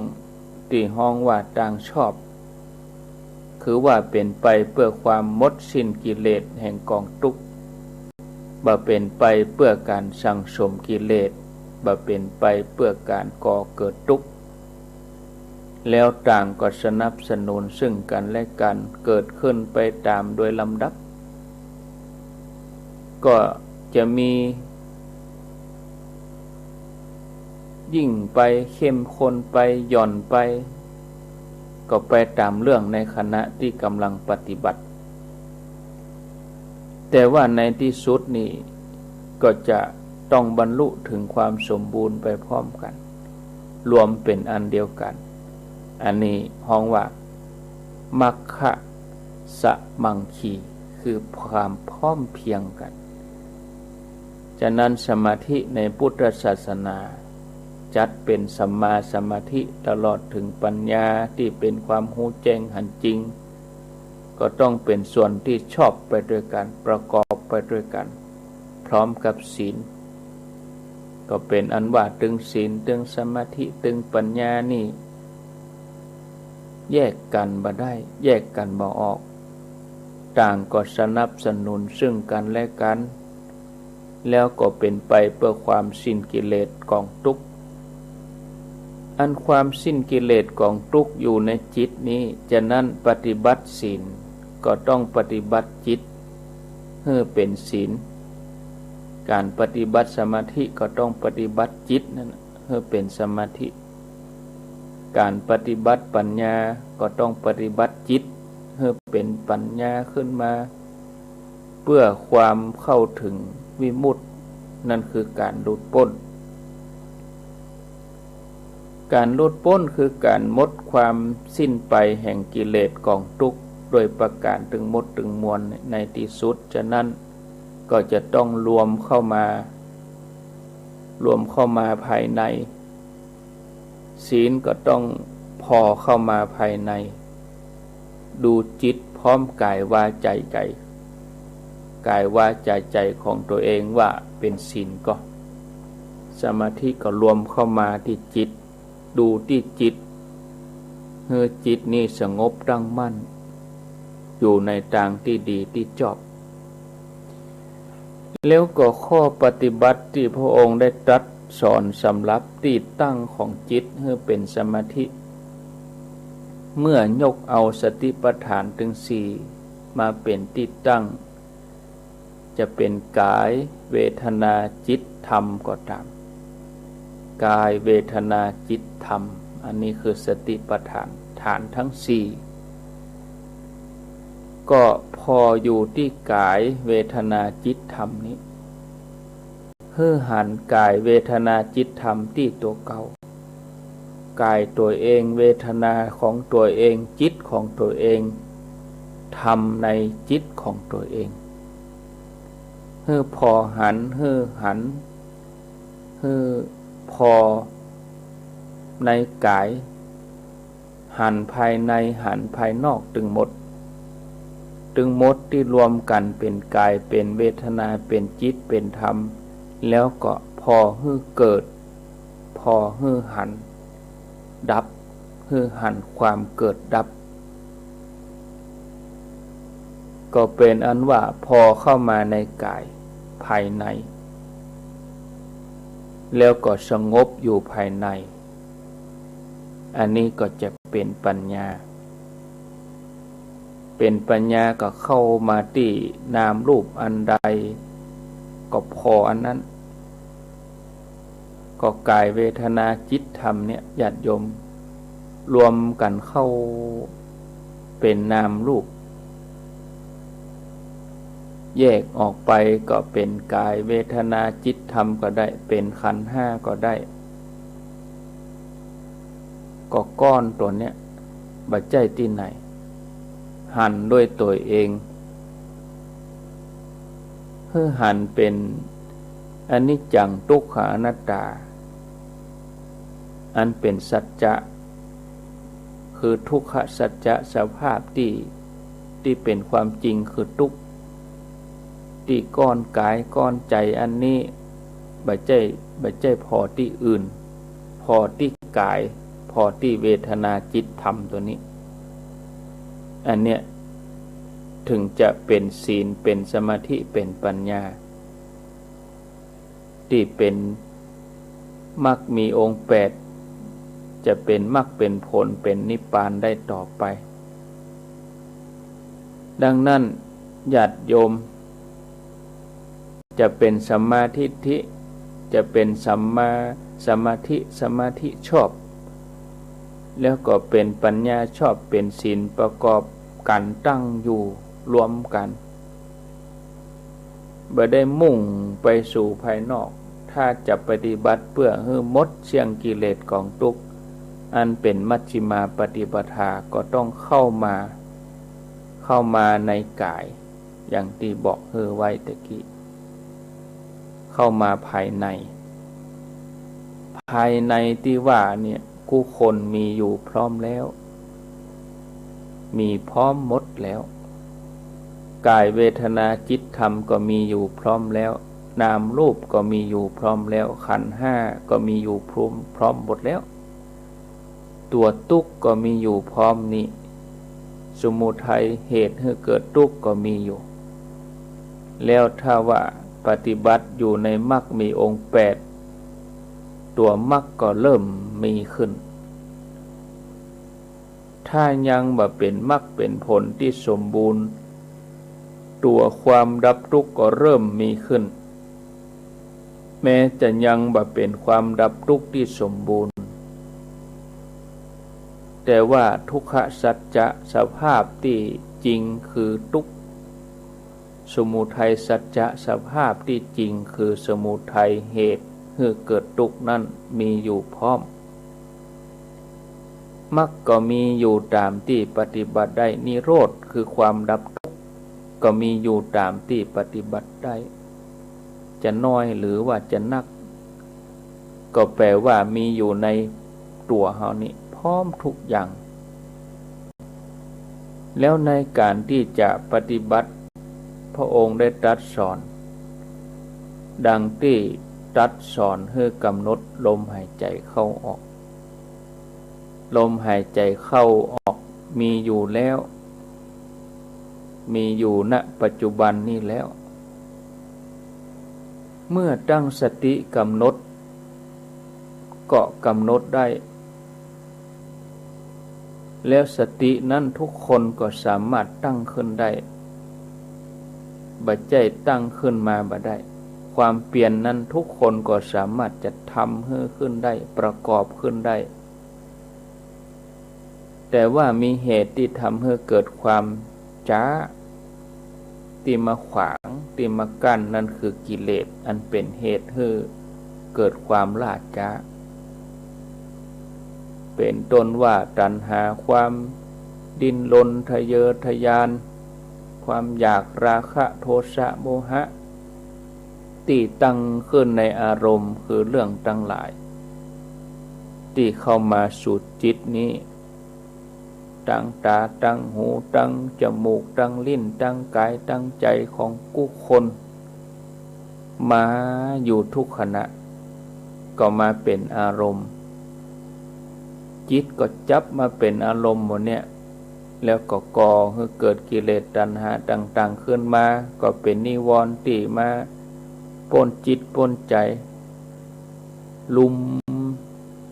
ตี้ฮ้องว่าตางชอบ คือว่าเป๋นไปเปื้อความหมดสิ้นกิเลสแห่งก๋องตุ๊กข์ บ่เป๋นไปเปื้อก๋านสั่งสมกิเลส บ่เป๋นไปเปื้อก๋านก่อเกิดตุ๊กข์ แล้วต่างก็สนับสนุนซึ่งกั๋นและกั๋น เกิดขึ้นไปต๋ามโดยลำดับ ก็จะมี ยิ่งไปเข้มข้นไปหย่อนไป ก็ไปต๋ามเรื่องในขณะตี้ก่ำลังปฏิบัติ แต่ว่าในตี้สุดนี่ก็จะต้องบรรลุถึงความสมบูรณ์ไปพร้อมกั๋น รวมเป๋นอันเดียวกั๋น อันนี้ฮ้องว่ามัคคะสะมังคี คือความพร้อมเพรียงกั๋น ฉะนั้นสมาธิในพุทธศาสนา จัดเป๋นสัมมาสมาธิตลอดเถิงปัญญาตี้เป๋นความฮู้แจ้งหันจริง ก็ต้องเป๋นส่วนตี้ชอบไปตวยกั๋น ประกอบไปตวยกั๋น พร้อมกับศีล ก็เป๋นอันว่าตึงศีล ตึงสมาธิ ตึงปัญญานี่ แยกกั๋นบ่ได้ แยกกั๋นบ่ออก ต่างก็สนับสนุนซึ่งกั๋นและกั๋น แล้วก็เป๋นไปเปื้อความสิ้นกิเลสก๋องตุ๊กข์ อันความสิ้นกิเลสก๋องตุ๊กข์อยู่ในจิตนี้ ฉะนั้นปฏิบัติศีลก็ต้องปฏิบัติจิตหื้อเป๋นศีล ก๋านปฏิบัติสมาธิก็ต้องปฏิบัติจิตนั้นหื้อเป๋นสมาธิ ก๋านปฏิบัติปัญญาก็ต้องปฏิบัติจิตหื้อเป๋นปัญญาขึ้นมา เปื้อความเข้าเถิงวิมุตติ นั่นคือก๋านหลุดป๊น ก๋านหลุดป๊นคือก๋านหมดความสิ้นไปแห่งกิเลสก๋องตุ๊กข์ โดยประก๋านตึงหมดตึงมวลในตี้สุด ฉะนั้นก็จะต้องรวมเข้ามา รวมเข้ามาภายใน ศีลก็ต้องผ่อเข้ามาภายใน ดูจิตพร้อมก๋ายวาจาใจ๋ ก๋ายวาจาใจ๋ของตั๋วเองว่าเป๋นศีลก่อ สมาธิก็รวมเข้ามาตี้จิต ดูตี้จิต หื้อจิตนี้สงบตั้งมั่น อยู่ในตางตี้ดีตี้จอบ แล้วก็ข้อปฏิบัติตี้พระองค์ได้ตรัสสอนสำหรับตี้ตั้งของจิตหื้อเป๋นสมาธิ เมื่อยกเอาสติปัฏฐานตึงสี่มาเป๋นตี้ตั้ง จะเป๋นก๋าย เวทนา จิต ธรรมก็ต๋าม ก๋าย เวทนา จิต ธรรม อันนี้คือสติปัฏฐาน ฐานตึงสี่ ก็ผ่ออยู่ตี้ก๋าย เวทนา จิต ธรรมนี้ หื้อหันก๋าย เวทนา จิต ธรรมตี้ตั๋วเก่า ก๋ายตั๋วเอง เวทนาของตั๋วเอง จิตของตั๋วเอง ธรรมในจิตของตั๋วเอง หื้อผ่อหัน หื้อหัน หื้อผ่อในก๋าย หันภายใน หันภายนอกตึงหมด ตึงหมดตี้รวมกั๋นเป๋นก๋าย เป๋นเวทนา เป๋นจิต เป๋นธรรม แล้วก็ผ่อหื้อเกิด ผ่อหื้อหันดับ หื้อหันความเกิดดับ ก็เป๋นอันว่าผ่อเข้ามาในก๋ายภายใน แล้วก็สงบอยู่ภายใน อันนี้ก็จะเป๋นปัญญา เป๋นปัญญาก็เข้ามาตี้นามรูปอันใด ก็ผ่ออันนั้น ก็ก๋าย เวทนา จิต ธรรมเนี่ย ญาติโยม รวมกั๋นเข้าเป๋นนามรูป แยกออกไปก็เป๋นก๋าย เวทนา จิต ธรรมก็ได้ เป๋นขันธ์ห้าก็ได้ ก็ก้อนตั๋วเนี้ย บ่ใจ้ตี้ไหน หันด้วยตั๋วเอง หื้อหันเป๋นอนิจจัง ทุกขัง อนัตตา อันเป๋นสัจจะ คือทุกขสัจจะ สภาพตี้ ตี้เป๋นความจริงคือตุ๊กข์ ตี้ก้อนก๋ายก้อนใจ๋อันนี้ บ่ใจ้ บ่ใจ้ผ่อตี้อื่น ผ่อตี้ก๋าย ผ่อตี้เวทนา จิต ธรรมตั๋วนี้ อันเนี้ย ถึงจะเป๋นศีล เป๋นสมาธิ เป๋นปัญญา ตี้เป๋นมรรคมีองค์แปด จะเป๋นมรรคเป๋นผล เป๋นนิพพานได้ต่อไป ดังนั้นญาติโยม จะเป๋นสัมมาทิฏฐิ จะเป๋นสัมมาสมาธิ สมาธิชอบ แล้วก็เป๋นปัญญาชอบ เป๋นศีลประกอบกั๋นตั้งอยู่รวมกั๋น บ่ได้มุ่งไปสู่ภายนอก ถ้าจะปฏิบัติเปื้อหื้อหมดเสี้ยงกิเลสก๋องตุ๊กข์ อันเป๋นมัชฌิมาปฏิปทา ก็ต้องเข้ามา เข้ามาในก๋าย อย่างตี้บอกหื้อไว้ตะกี้ เข้ามาภายใน ภายในตี้ว่าเนี่ย กู้คนมีอยู่พร้อมแล้ว มีพร้อมหมดแล้ว ก๋าย เวทนา จิต ธรรมก็มีอยู่พร้อมแล้ว นามรูปก็มีอยู่พร้อมแล้ว ขันธ์ห้าก็มีอยู่พร้อม พร้อมหมดแล้ว ตั๋วตุ๊กข์ก็มีอยู่พร้อมนี้ สมุทัยเหตุหื้อเกิดตุ๊กข์ก็มีอยู่ แล้วถ้าว่าปฏิบัติอยู่ในมรรคมีองค์แปด ตั๋วมรรคก็เริ่มมีขึ้น ถ้ายังบ่เป๋นมรรคเป๋นผลตี้สมบูรณ์ ตั๋วความดับตุ๊กข์ก็เริ่มมีขึ้น แม้จะยังบ่เป๋นความดับตุ๊กข์ตี้สมบูรณ์ แต่ว่าทุกขสัจจะ สภาพตี้จริงคือตุ๊กข์ สมุทัยสัจจะ สภาพตี้จริงคือสมุทัยเหตุหื้อเกิดตุ๊กข์นั้นมีอยู่พร้อม มรรคก็มีอยู่ต๋ามตี้ปฏิบัติได้ นิโรธคือความดับตุ๊กข์ก็มีอยู่ต๋ามตี้ปฏิบัติได้ จะน้อยหรือว่าจะนัก ก็แปลว่ามีอยู่ในตั๋วเฮานี้พร้อมทุกอย่าง แล้วในก๋านตี้จะปฏิบัติ พระองค์ได้ตรัสสอน ดังตี้ตรัสสอนหื้อกำหนดลมหายใจ๋เข้าออก ลมหายใจ๋เข้าออกมีอยู่แล้ว มีอยู่ ณ ปัจจุบันนี้แล้ว เมื่อตั้งสติกำหนด ก็กำหนดได้ แล้วสตินั้นทุกคนก็สามารถตั้งขึ้นได้ บ่ใจ้ตั้งขึ้นมาบ่ได้ ความเปียรนั้นทุกคนก็สามารถจะทำหื้อขึ้นได้ ประกอบขึ้นได้ แต่ว่ามีเหตุตี้ทำหื้อเกิดความจ๊า ตี้มาขวาง ตี้มากั้น นั้นคือกิเลส อันเป๋นเหตุหื้อเกิดความล่าจ๊า เป๋นต้นว่าตัณหา ความดิ้นรนทะเยอทะยาน ความอยาก ราคะ โทสะ โมหะ ตี้ตั้งขึ้นในอารมณ์ คือเรื่องตังหลาย ตี้เข้ามาสู่จิตนี้ ตังต๋า ตังหู ตังจมูก ตังลิ้น ตังก๋าย ตังใจ๋ของกู้คน มาอยู่ทุกขณะ ก็มาเป๋นอารมณ์ จิตก็จับมาเป๋นอารมณ์หมดเนี่ย แล้วก็ก่อหื้อเกิดกิเลสตัณหาต่างๆ ขึ้นมา ก็เป๋นนิวรณ์ตี้มาป้นจิตป้นใจ๋ ลุ่ม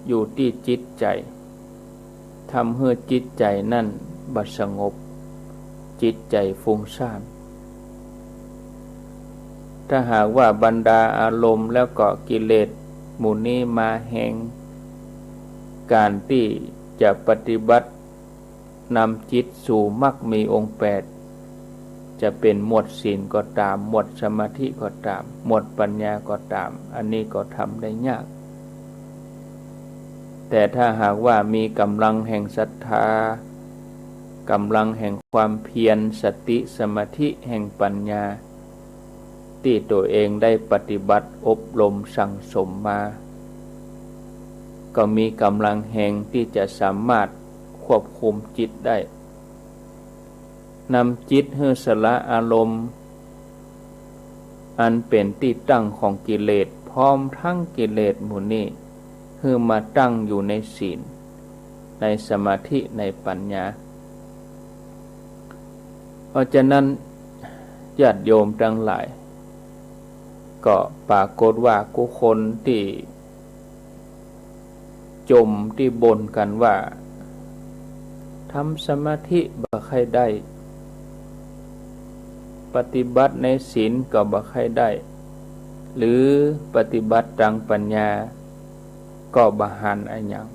อยู่ตี้จิตใจ๋ ทำหื้อจิตใจ๋นั้นบ่สงบ จิตใจ๋ฟุ้งซ่าน ถ้าหากว่าบรรดาอารมณ์แล้วก็กิเลสหมู่นี้มาแฮง ก๋านตี้จะปฏิบัตินำจิตสู่มรรคมีองค์แปด จะเป๋นหมวดศีลก็ต๋าม หมวดสมาธิก็ต๋าม หมวดปัญญาก็ต๋าม อันนี้ก็ทำได้ยาก แต่ถ้าหากว่ามีก๋ำลังแห่งศรัทธา ก๋ำลังแห่งความเพียร สติ สมาธิ แห่งปัญญา ตี้ตั๋วเองได้ปฏิบัติอบรมสั่งสมมา ก็มีก๋ำลังแฮงตี้จะสามารถควบคุมจิตได้ นำจิตหื้อสละอารมณ์ อันเป๋นตี้ตั้งของกิเลส พร้อมทั้งกิเลสหมู่นี้ หื้อมาตั้งอยู่ในศีล ในสมาธิ ในปัญญา เพราะฉะนั้นญาติโยมตังหลาย ก็ปรากฏว่ากู้คนตี้ จ่มตี้บ่นกั๋นว่า ทำสมาธิบ่ใค่ได้ ปฏิบัติในศีลก็บ่ใค่ได้ หรือปฏิบัติตางปัญญาก็บ่หันอะหยัง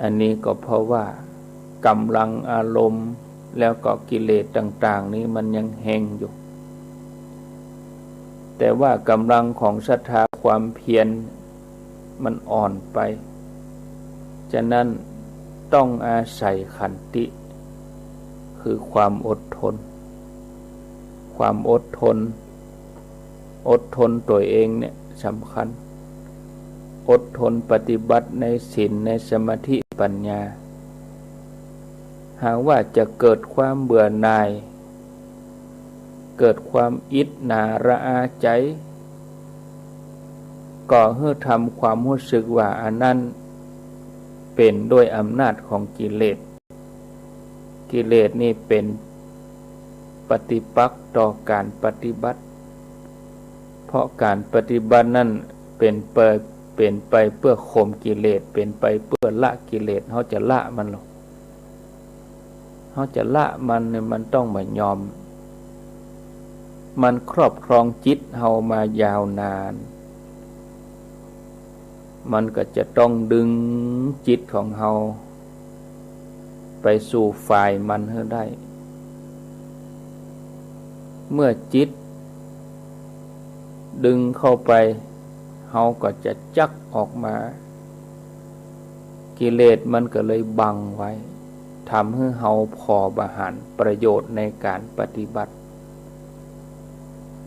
อันนี้ก็เพราะว่าก๋ำลังอารมณ์ แล้วก็กิเลสต่างๆ นี้มันยังแฮงอยู่ แต่ว่าก๋ำลังของศรัทธาความเพียรมันอ่อนไป ฉะนั้นต้องอาศัยขันติ คือความอดทน ความอดทน อดทนตั๋วเองเนี่ยสำคัญ อดทนปฏิบัติในศีล ในสมาธิ ปัญญา หากว่าจะเกิดความเบื่อหน่าย เกิดความอิจฉาระอาใจ๋ ก็หื้อทำความฮู้สึกว่าอันนั้นเป๋นด้วยอำนาจของกิเลส กิเลสนี่เป๋นปฏิปักษ์ต่อก๋านปฏิบัติ เพราะก๋านปฏิบัตินั้นเป๋นไป เป๋นไปเปื้อข่มกิเลส เป๋นไปเปื้อละกิเลส เฮาจะละมันลอ เฮาจะละมันเนี่ย มันต้องบ่ยอม มันครอบครองจิตเฮามายาวนาน มันก็จะต้องดึงจิตของเฮาไปสู่ฝ่ายมันหื้อได้ เมื่อจิตดึงเข้าไป เฮาก็จะจักออกมา กิเลสมันก็เลยบังไว้ ทำหื้อเฮาผ่อบ่หันประโยชน์ในก๋านปฏิบัติ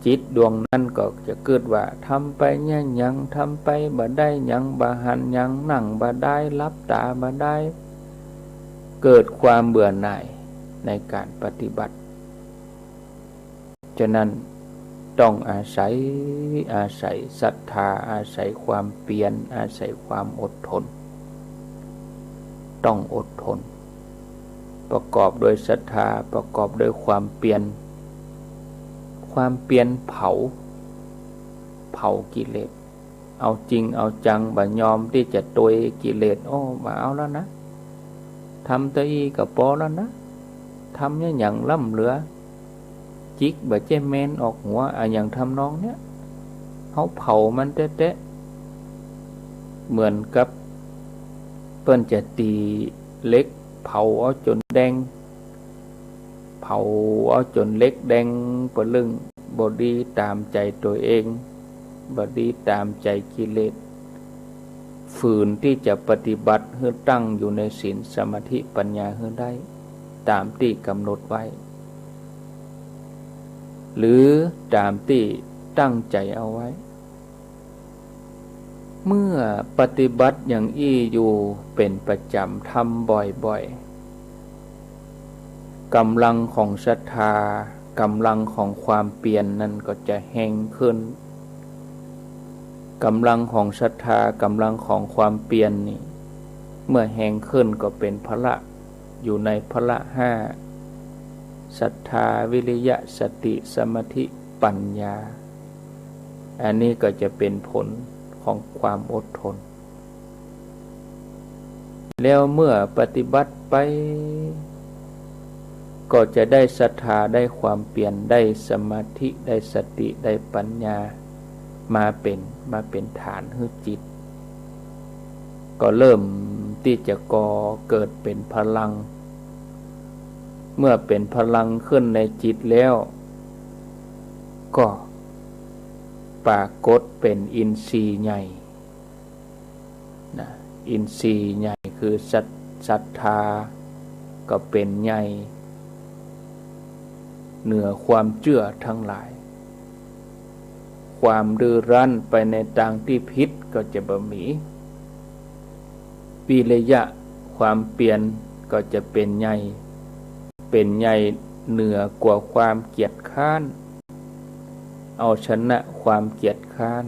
จิตดวงนั้นก็จะกึ๊ดว่า ทำไปเยียะหยัง ทำไปบ่ได้หยัง บ่หันหยัง นั่งบ่ได้ หลับต๋าบ่ได้ เกิดความเบื่อหน่ายในก๋านปฏิบัติ ฉะนั้นต้องอาศัย อาศัยศรัทธา อาศัยความเพียร อาศัยความอดทน ต้องอดทน ประกอบด้วยศรัทธา ประกอบด้วยความเพียร ความเพียรเผา เผากิเลส เอาจริงเอาจัง บ่ยอมตี้จะตวยกิเลส โอ้ บ่เอาแล้วนะ ทำเต้าอี้ก็ปอแล้วนะ ทำเยียะหยังล้ำเหลือ จิก บ่ใจ้แมนออกหัว อะหยังทำนองเนี้ย เฮาเผามันแต๊ๆ เหมือนกับเปิ้นจะตี๋เหล็ก เผาเอาจ๋นแด่ง เผาเอาจ๋นเหล็กแด่งปะลึ่ง บ่ดีต๋ามใจ๋ตั๋วเอง บ่ดีต๋ามใจ๋กิเลส ฝืนตี้จะปฏิบัติหื้อตั้งอยู่ในศีลสมาธิปัญญาหื้อได้ ต๋ามตี้ก๋ำหนดไว้ หรือต๋ามตี้ตั้งใจ๋เอาไว้ เมื่อปฏิบัติอย่างอี้อยู่เป๋นประจ๋ำ ทำบ่อยๆ ก๋ำลังของศรัทธา ก๋ำลังของความเปียรนั่นก็จะแฮงขึ้น ก๋ำลังของศรัทธา ก๋ำลังของความเปียรนี่ เมื่อแฮงขึ้นก็เป๋นพละ อยู่ในพละห้า ศรัทธา วิริยะ สติ สมาธิ ปัญญา อันนี้ก็จะเป๋นผลของความอดทน แล้วเมื่อปฏิบัติไป ก็จะได้ศรัทธา ได้ความเปียร ได้สมาธิ ได้สติ ได้ปัญญา มาเป๋น มาเป๋นฐานหื้อจิต ก็เริ่มตี้จะก่อเกิดเป๋นพลัง เมื่อเป๋นพลังขึ้นในจิตแล้ว ก็ปรากฏเป๋นอินทรีย์ใหญ่ นะ อินทรีย์ใหญ่คือศรัท ศรัทธาก็เป๋นใหญ่ เหนือความเจื้อตังหลาย ความดื้อรั้นไปในตางตี้ผิดก็จะบ่มี วิริยะ ความเปียรก็จะเป๋นใหญ่ เป๋นใหญ่เหนือกว่าความเกียจคร้าน เอาชนะความเกียจคร้าน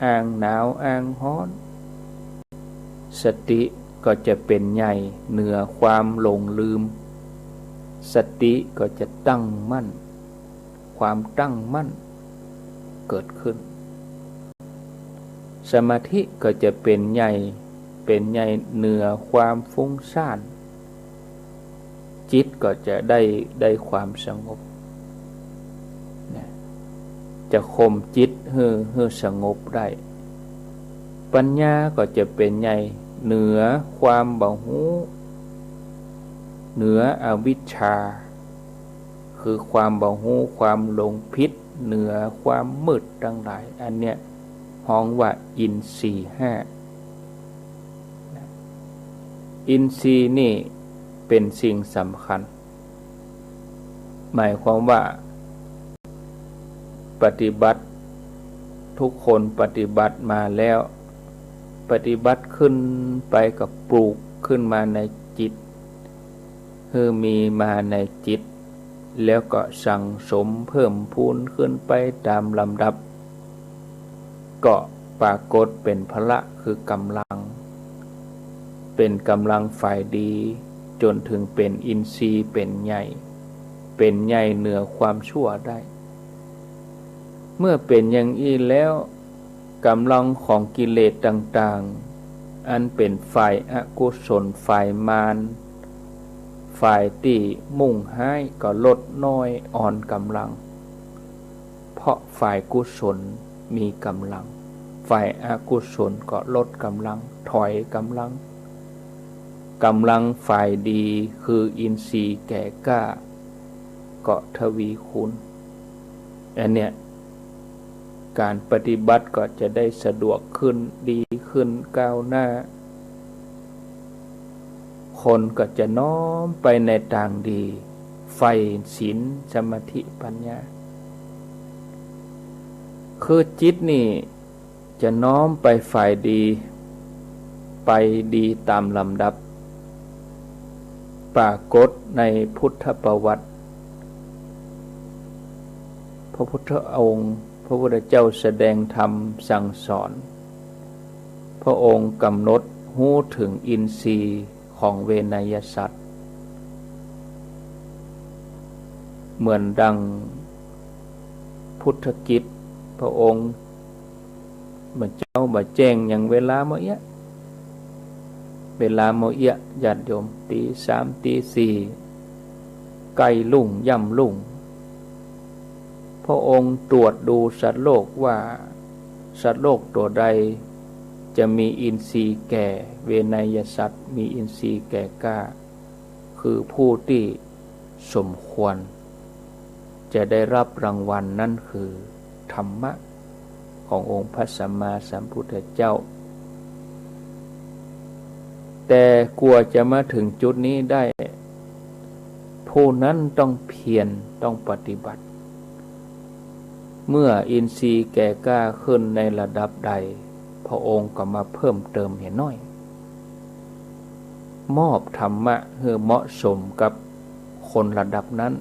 อ้างหนาวอ้างฮ้อน สติก็จะเป๋นใหญ่เหนือความหลงลืม สติก็จะตั้งมั่น ความตั้งมั่นเกิดขึ้น สมาธิก็จะเป๋นใหญ่ เป๋นใหญ่เหนือความฟุ้งซ่าน จิตก็จะได้ ได้ความสงบ นะ จะข่มจิตหื้อ หื้อสงบได้ ปัญญาก็จะเป๋นใหญ่เหนือความบ่ฮู้ เหนืออวิชชา คือความบ่ฮู้ ความหลงผิด เหนือความมืดตังหลาย อันเนี้ยฮ้องว่าอินทรีย์ห้า อินทรีย์นี่เป๋นสิ่งสำคัญ หมายความว่าปฏิบัติ ทุกคนปฏิบัติมาแล้ว ปฏิบัติขึ้นไปก็ปลูกขึ้นมาในจิต หื้อมีมาในจิต แล้วก็สั่งสมเพิ่มพูนขึ้นไปต๋ามลำดับ ก็ปรากฏเป๋นพละ คือกำลัง เป๋นกำลังฝ่ายดี จ๋นเถิงเป๋นอินทรีย์เป๋นใหญ่ เป๋นใหญ่เหนือความชั่วได้ เมื่อเป๋นอย่างอี้แล้ว กำลังของกิเลสต่างๆ อันเป๋นฝ่ายอกุศล ฝ่ายมาร ฝ่ายตี้มุ่งฮ้ายก็ลดน้อยอ่อนกำลัง เพราะฝ่ายกุศลมีกำลัง ฝ่ายอกุศลก็ลดกำลัง ถอยกำลัง กำลังฝ่ายดีคืออินทรีย์แก่กล้า ก็ทวีคูณ อันเนี้ย ก๋านปฏิบัติก็จะได้สะดวกขึ้น ดีขึ้น ก้าวหน้า คนก็จะน้อมไปในตางดี ใฝ่ศีล สมาธิ ปัญญา คือจิตนี่จะน้อมไปฝ่ายดี ไปดีต๋ามลำดับ ปรากฏในพุทธประวัติ พระพุทธองค์ พระพุทธเจ้าแสดงธรรมสั่งสอน พระองค์กำหนดฮู้เถิงอินทรีย์ของเวนยสัตว์ เหมือนดังพุทธกิจ พระองค์บ่เจ๊าบ่แจ้งหยัง เวลาเมื่อเอี้ย เวลาเมื่อเอี้ย ญาติโยม ตี๋สาม ตี๋สี่ ใก้รุ่ง ย่ำรุ่ง พระองค์ตรวจดูสัตว์โลกว่า สัตว์โลกตัวใดจะมีอินทรีย์แก่ เวไนยสัตว์มีอินทรีย์แก่กล้า คือผู้ที่สมควรจะได้รับรางวัล นั้นคือธรรมะขององค์พระสัมมาสัมพุทธเจ้า แต่กว่าจะมาถึงจุดนี้ได้ ผู้นั้นต้องเพียร ต้องปฏิบัติ เมื่ออินทรีย์แก่กล้าขึ้นในระดับใด พระองค์ก็มาเพิ่มเติมเหียน้อย มอบธรรมะหื้อเหมาะสมกับคนระดับนั้น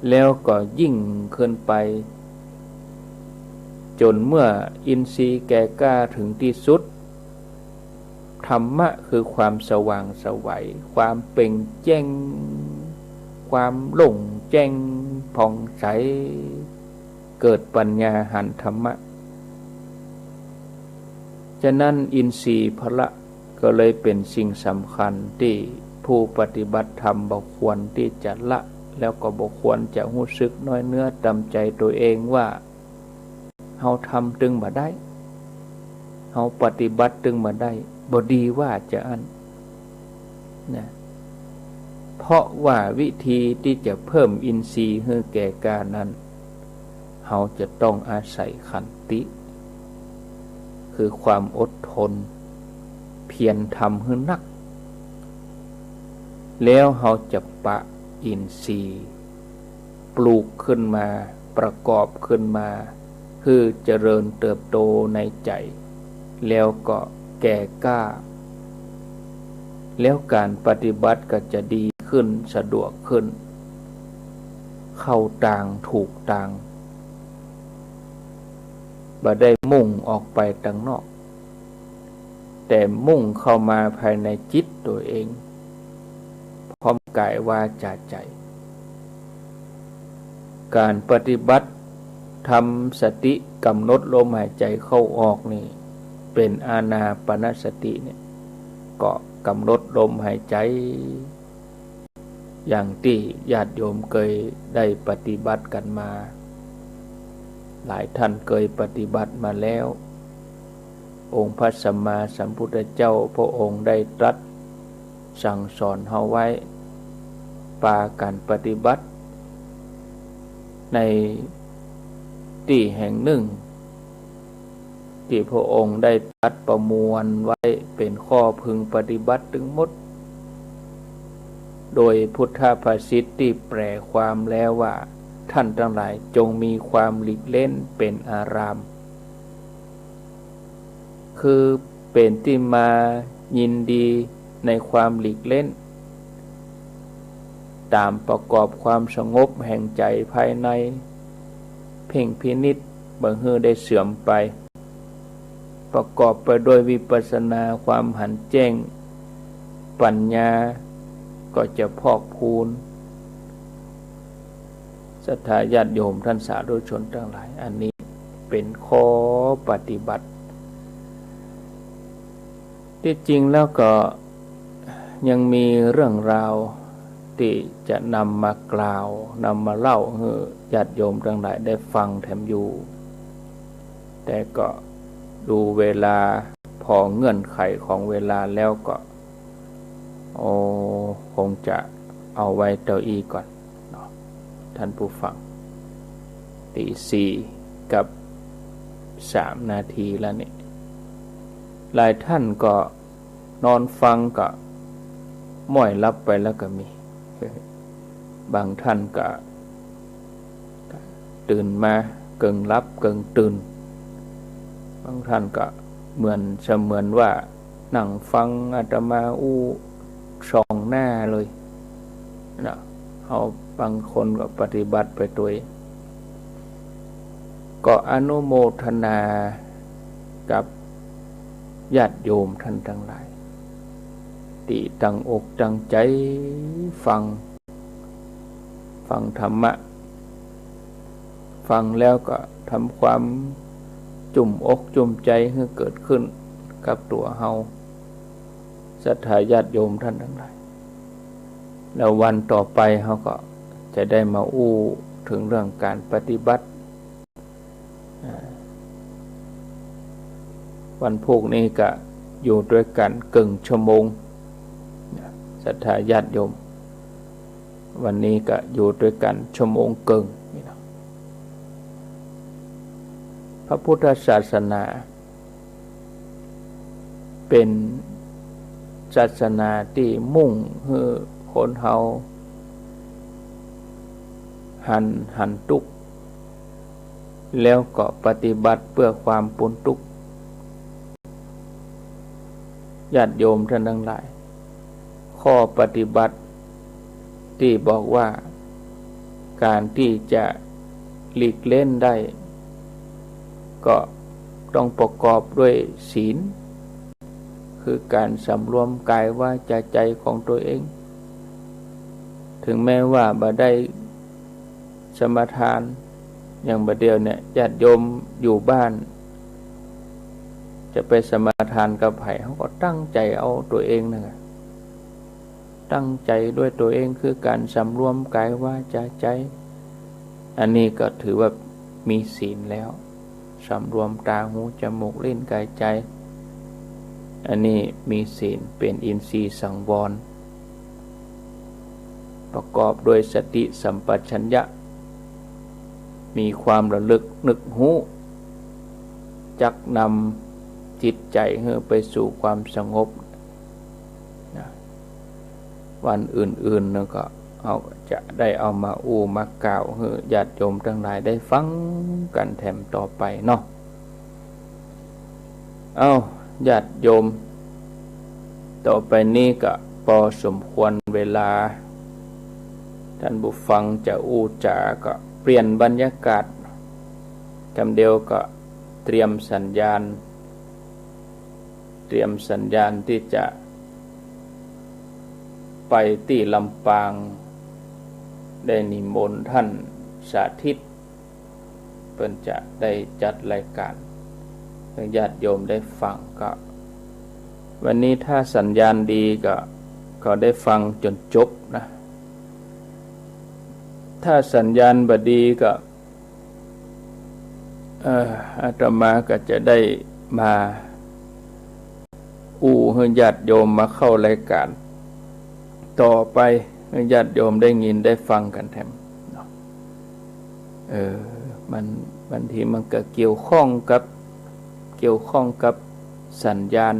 แล้วก็ยิ่งขึ้นไป จ๋นเมื่ออินทรีย์แก่กล้าถึงตี้สุด ธรรมะคือความสว่างไสว ความเป่งแจ้ง ความโล่งแจ้งผ่องใส เกิดปัญญาหันธรรมะ ฉะนั้นอินทรีย์พละก็เลยเป๋นสิ่งสำคัญตี้ผู้ปฏิบัติธรรมบ่ควรตี้จะละ แล้วก็บ่ควรจะฮู้สึกน้อยเนื้อต่ำใจ๋ตัวเองว่า เฮาทำตึงบ่ได้ เฮาปฏิบัติตึงบ่ได้ บ่ดีว่าจาอั้นนะ เพราะว่าวิธีตี้จะเพิ่มอินทรีย์หื้อแก่กล้านั้น เฮาจะต้องอาศัยขันติ คือความอดทน เพียรทำหื้อนัก แล้วเฮาจะปะอินทรีย์ ปลูกขึ้นมา ประกอบขึ้นมา หื้อเจริญเติบโตในใจ๋ แล้วก็แก่กล้า แล้วก๋านปฏิบัติก็จะดีขึ้น สะดวกขึ้น เข้าตาง ถูกตาง บ่ได้มุ่งออกไปตังนอก แต่มุ่งเข้ามาภายในจิตตัวเอง พร้อมกายวาจาใจ๋ ก๋านปฏิบัติทำสติก๋ำหนดลมหายใจ๋เข้าออกนี่ เป๋นอานาปานสติเนี่ย ก็ก๋ำหนดลมหายใจ๋ อย่างตี้ญาติโยมเกยได้ปฏิบัติกั๋นมา หลายท่านเกยปฏิบัติมาแล้ว องค์พระสัมมาสัมพุทธเจ้าพระองค์ได้ตรัสสั่งสอนเฮาไว้ ปากั๋นปฏิบัติ ในตี้แห่งนึ่ง ตี้พระองค์ได้ตรัสประมวลไว้เป๋นข้อพึงปฏิบัติตึงหมด โดยพุทธภาษิตตี้แปลความแล้วว่า ท่านทั้งหลายจงมีความหลีกเล่นเป๋นอาราม คือเป๋นตี้มายินดีในความหลีกเล่น ต๋ามประกอบความสงบแห่งใจ๋ภายใน เพ่งพินิจบ่หื้อได้เสื่อมไป ประกอบไปด้วยวิปัสสนาความหันแจ้ง ปัญญาก็จะพอกพูน ศรัทธาญาติโยมท่านสาธุชนทั้งหลาย อันนี้เป๋นข้อปฏิบัติ ตี้จริงแล้วก็ยังมีเรื่องราวตี้จะนำมากล่าว นำมาเล่าหื้อญาติโยมทั้งหลายได้ฟังแถมอยู่ แต่ก็ดูเวลา ผ่อเงื่อนไขของเวลาแล้วก็ โอ้ คงจะเอาไว้เต้าอี้ก่อนเนาะ ท่านผู้ฟัง ตีสี่กับสามนาทีแล้วนี่ หลายท่านก็นอนฟังก็ม้อยหลับไปแล้วก็มี บางท่านก็ตื่นมาเกิ่งหลับเกิ่งตื่น บางท่านก็เหมือนเสมือนว่านั่งฟังอาตมาอู้ส่องหน้าเลยนะ เฮาบางคนก็ปฏิบัติไปตวย ก็อนุโมทนากับญาติโยมท่านทั้งหลาย ตี้ตั้งอกตั้งใจ๋ฟัง ฟังธรรมะ ฟังแล้วก็ทำความจุ่มอกจุ่มใจ๋หื้อเกิดขึ้นกับตั๋วเฮา ศรัทธาญาติโยมท่านทั้งหลาย แล้ววันต่อไปเฮาก็จะได้มาอู้ เถิงเรื่องก๋านปฏิบัติ อ่า วันพูกนี้ก็อยู่ตวยกั๋นเกิ่งชั่วโมง ศรัทธาญาติโยม วันนี้ก็อยู่ตวยกั๋นชั่วโมงเกิ่งนี่นะ พระพุทธศาสนา เป๋นศาสนาตี้มุ่งหื้อคนเฮาหัน หันตุ๊กข์ แล้วก็ปฏิบัติเปื้อความป๊นตุ๊กข์ ญาติโยมต้านตังหลาย ข้อปฏิบัติตี้บอกว่าก๋านตี้จะหลีกเล้นได้ ก็ต้องประกอบด้วยศีล คือก๋านสำรวมก๋ายวาจาใจ๋ของตั๋วเอง เถิงแม้ว่าบ่ได้ สมาทาน อย่างบ่าเดี่ยวเนี่ย ญาติโยมอยู่บ้าน จะไปสมาทานกับใผ เฮาก็ตั้งใจ๋เอาตั๋วเองนั่นแหละ ตั้งใจ๋ด้วยตั๋วเอง คือก๋านสำรวมก๋ายวาจาใจ๋ อันนี้ก็ถือว่ามีศีลแล้ว สำรวมต๋า หู จมูก ลิ้น ก๋าย ใจ๋ อันนี้มีศีล เป๋นอินทรีย์สังวร ประกอบด้วยสติสัมปชัญญะ มีความระลึกนึกฮู้ จักนำจิตใจ๋หื้อไปสู่ความสงบนะ วันอื่นๆ นั้นก็เฮาจะได้เอามาอู้มากล่าวหื้อญาติโยมตังหลายได้ฟังกั๋นแถมต่อไปเนาะ เอ้า ญาติโยม ต่อไปนี้ก็ปอสมควรเวลา ต้านผู้ฟังจะอู้จ๋าก็เปลี่ยนบรรยากาศ กำเดียวก็เตรียมสัญญาณ เตรียมสัญญาณตี้จะไปตี้ลำปาง ได้นิมนต์ต้านสาธิต เปิ้นจะได้จัดรายก๋านหื้อญาติโยมได้ฟัง ก็วันนี้ถ้าสัญญาณดีก็ ก็ได้ฟังจ๋นจบนะ ถ้าสัญญาณบ่ดีก็ เอ่อ อาตมาก็จะได้มาอู้หื้อญาติโยมมาเข้ารายก๋านต่อไป หื้อญาติโยมได้ยินได้ฟังกั๋นแถมเนาะ เออ มัน บางทีมันก็เกี่ยวข้องกับ เกี่ยวข้องกับสัญญาณ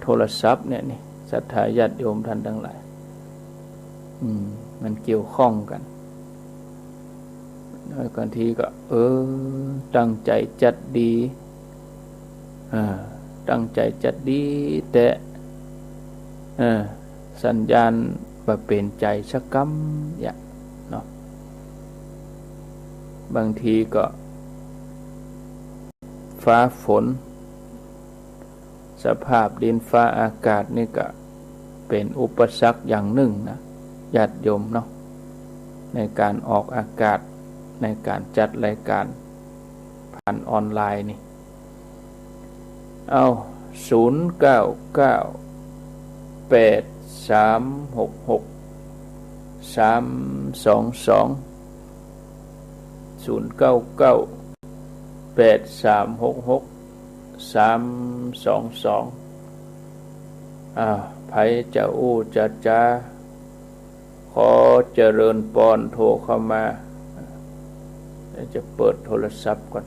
โทรศัพท์เนี่ยนี่ ศรัทธาญาติโยมต้านตังหลาย อืม มันเกี่ยวข้องกั๋น บางทีก็ เออ ตั้งใจ๋จัดดี อ่า ตั้งใจ๋จัดดีแต๊ เออ สัญญาณบ่เป๋นใจ๋สักกำเนี่ยเนาะ บางทีก็ ฟ้าฝน สภาพดินฟ้าอากาศนี่ก็เป๋นอุปสรรคอย่างนึ่งนะ ญาติโยมเนาะ ในก๋านออกอากาศ ในก๋านจัดรายก๋านผ่านออนไลน์นี่ เอ้า ศูนย์เก้าเก้า แปดสามหกหก สามสองสอง ศูนย์เก้าเก้า แปดสามหกหก สามสองสอง อ่า ใผจะอู้จะจ๋า ขอเจริญปอน โทรเข้ามา เดี๋ยวจะเปิดโทรศัพท์ก่อน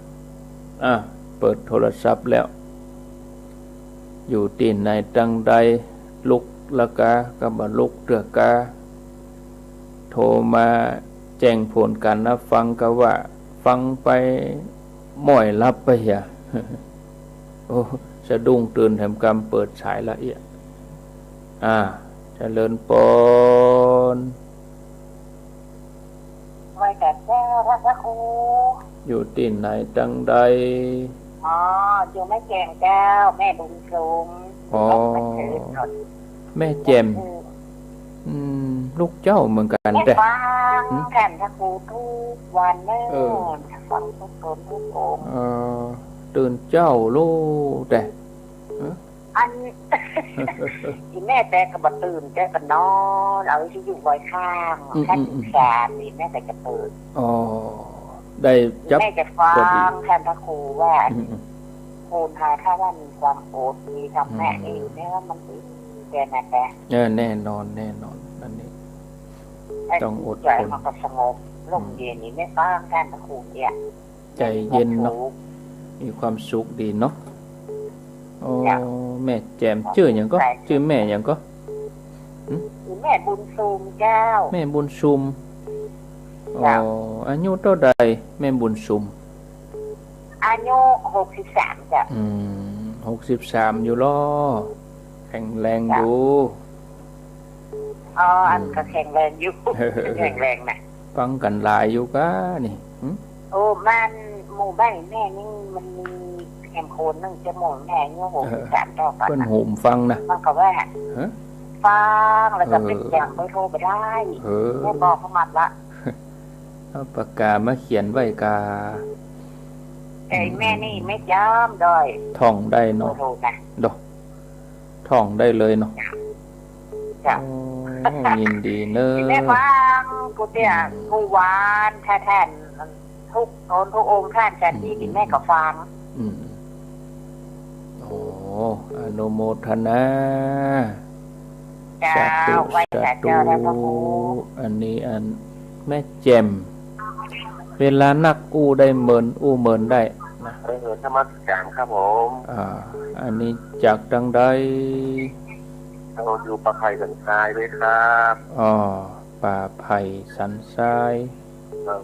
อ่ะ เปิดโทรศัพท์แล้ว อยู่ตี้ไหนตังใด ลุกละกา ก็บ่ลุกเตื้อกา โทรมาแจ้งผลก๋านนับฟังก็ว่า ฟังไปม้อยหลับไปเหีย โอ้ สะดุ้งตื่นแถมกำเปิดสายละเอียด อ่า เจริญปอน ไหว้กับเจ้าพระครู อยู่ตี้ไหนตังใด อ๋อ อยู่แม่แจ่มเจ้า แม่บุญสม อ๋อ อยู่วัดพระเถรก่อน แม่แจ่ม อืม ลูกเจ้าเหมือนกั๋น แม่ แต่ ฟัง หืม ท่านพระครูทุกวันเนอะ เออ ฟังทุกคนทุกองค์ เออ ตื่นเจ๊าลูกแต่ เออ อัน อีแม่แตก็บ่ตื่น แตก็นอน เอาวิทยุไว้ข้าง อืม คัน อืม อืม สาม อีแม่แตจะเปิด อ๋อ ได้จับ แม่จะฟัง พอดี ท่านพระครูว่า อืม อืม คนไทยถ้าว่ามีความอด มีธรรมะ อืม นี่ แม่ว่ามันดี แกนะแก เออ แน่นอน แน่นอน อันนี้ ต้องอดทน ใจมันก็สงบ ร่มเย็น อืม นี่แม่ฟังท่านพระครูเนี่ย ใจเย็นเนาะ มีความสุข มีความสุขดีเนาะ โอ้ เจ้า แม่แจ่ม ชื่อหยังก่อ ชื่อแม่หยังก่อ หึ แม่บุญซุมเจ้า แม่บุญซุม เจ้า อ๋อ อายุเต้าใดแม่บุญซุม อายุหกสิบสามเจ้า อืม หกสิบสามอยู่ลอ แข็งแรงอยู่ เจ้า อ๋อ อัน อืม ก็แข็งแรงอยู่ แข็งแรงนะ ฟังกั๋นหลายอยู่ก้านี่ หึ โอ้ บ้านหมู่บ้านแม่นี่มันมีแหมคนนึ่งจะหมู่แม่อายุหกสิบสาม เออ ต่อไป เปิ้น นะ โหมฟังนะ มันก็ว่า ฮะ ฟังแล้วก็ เออ เป๋นอย่างไปโทรไปได้ เออ แม่บอกเขาหมดละ เอาปากกามาเขียนไว้กา แต่แม่นี่ อืม ไม่จำได้ ท่องได้เนาะ เบอร์โทรนะ ดอก ท่องได้เลยเนาะ จ้ะ โอ้ ยินดีเนอะ แม่ฟัง กูเตี้ย อืม กูหวาน ถ้าท่านทุกตนทุกองค์ท่านจะดี อืม แม่ก็ฟัง อืม โอ้ อนุโมทนา เจ้า สาธุ ไหว้สา สาธุ เจ้า ท่านพระครู อันนี้อันแม่แจ่ม เวลานักอู้ได้เมิน อู้เมินได้นะ เออ นมัสการครับผม อ่า อันนี้จากตางใด เราอยู่ป่าไผ่สันทรายเลยครับ อ๋อ ป่าไผ่สันทราย เรา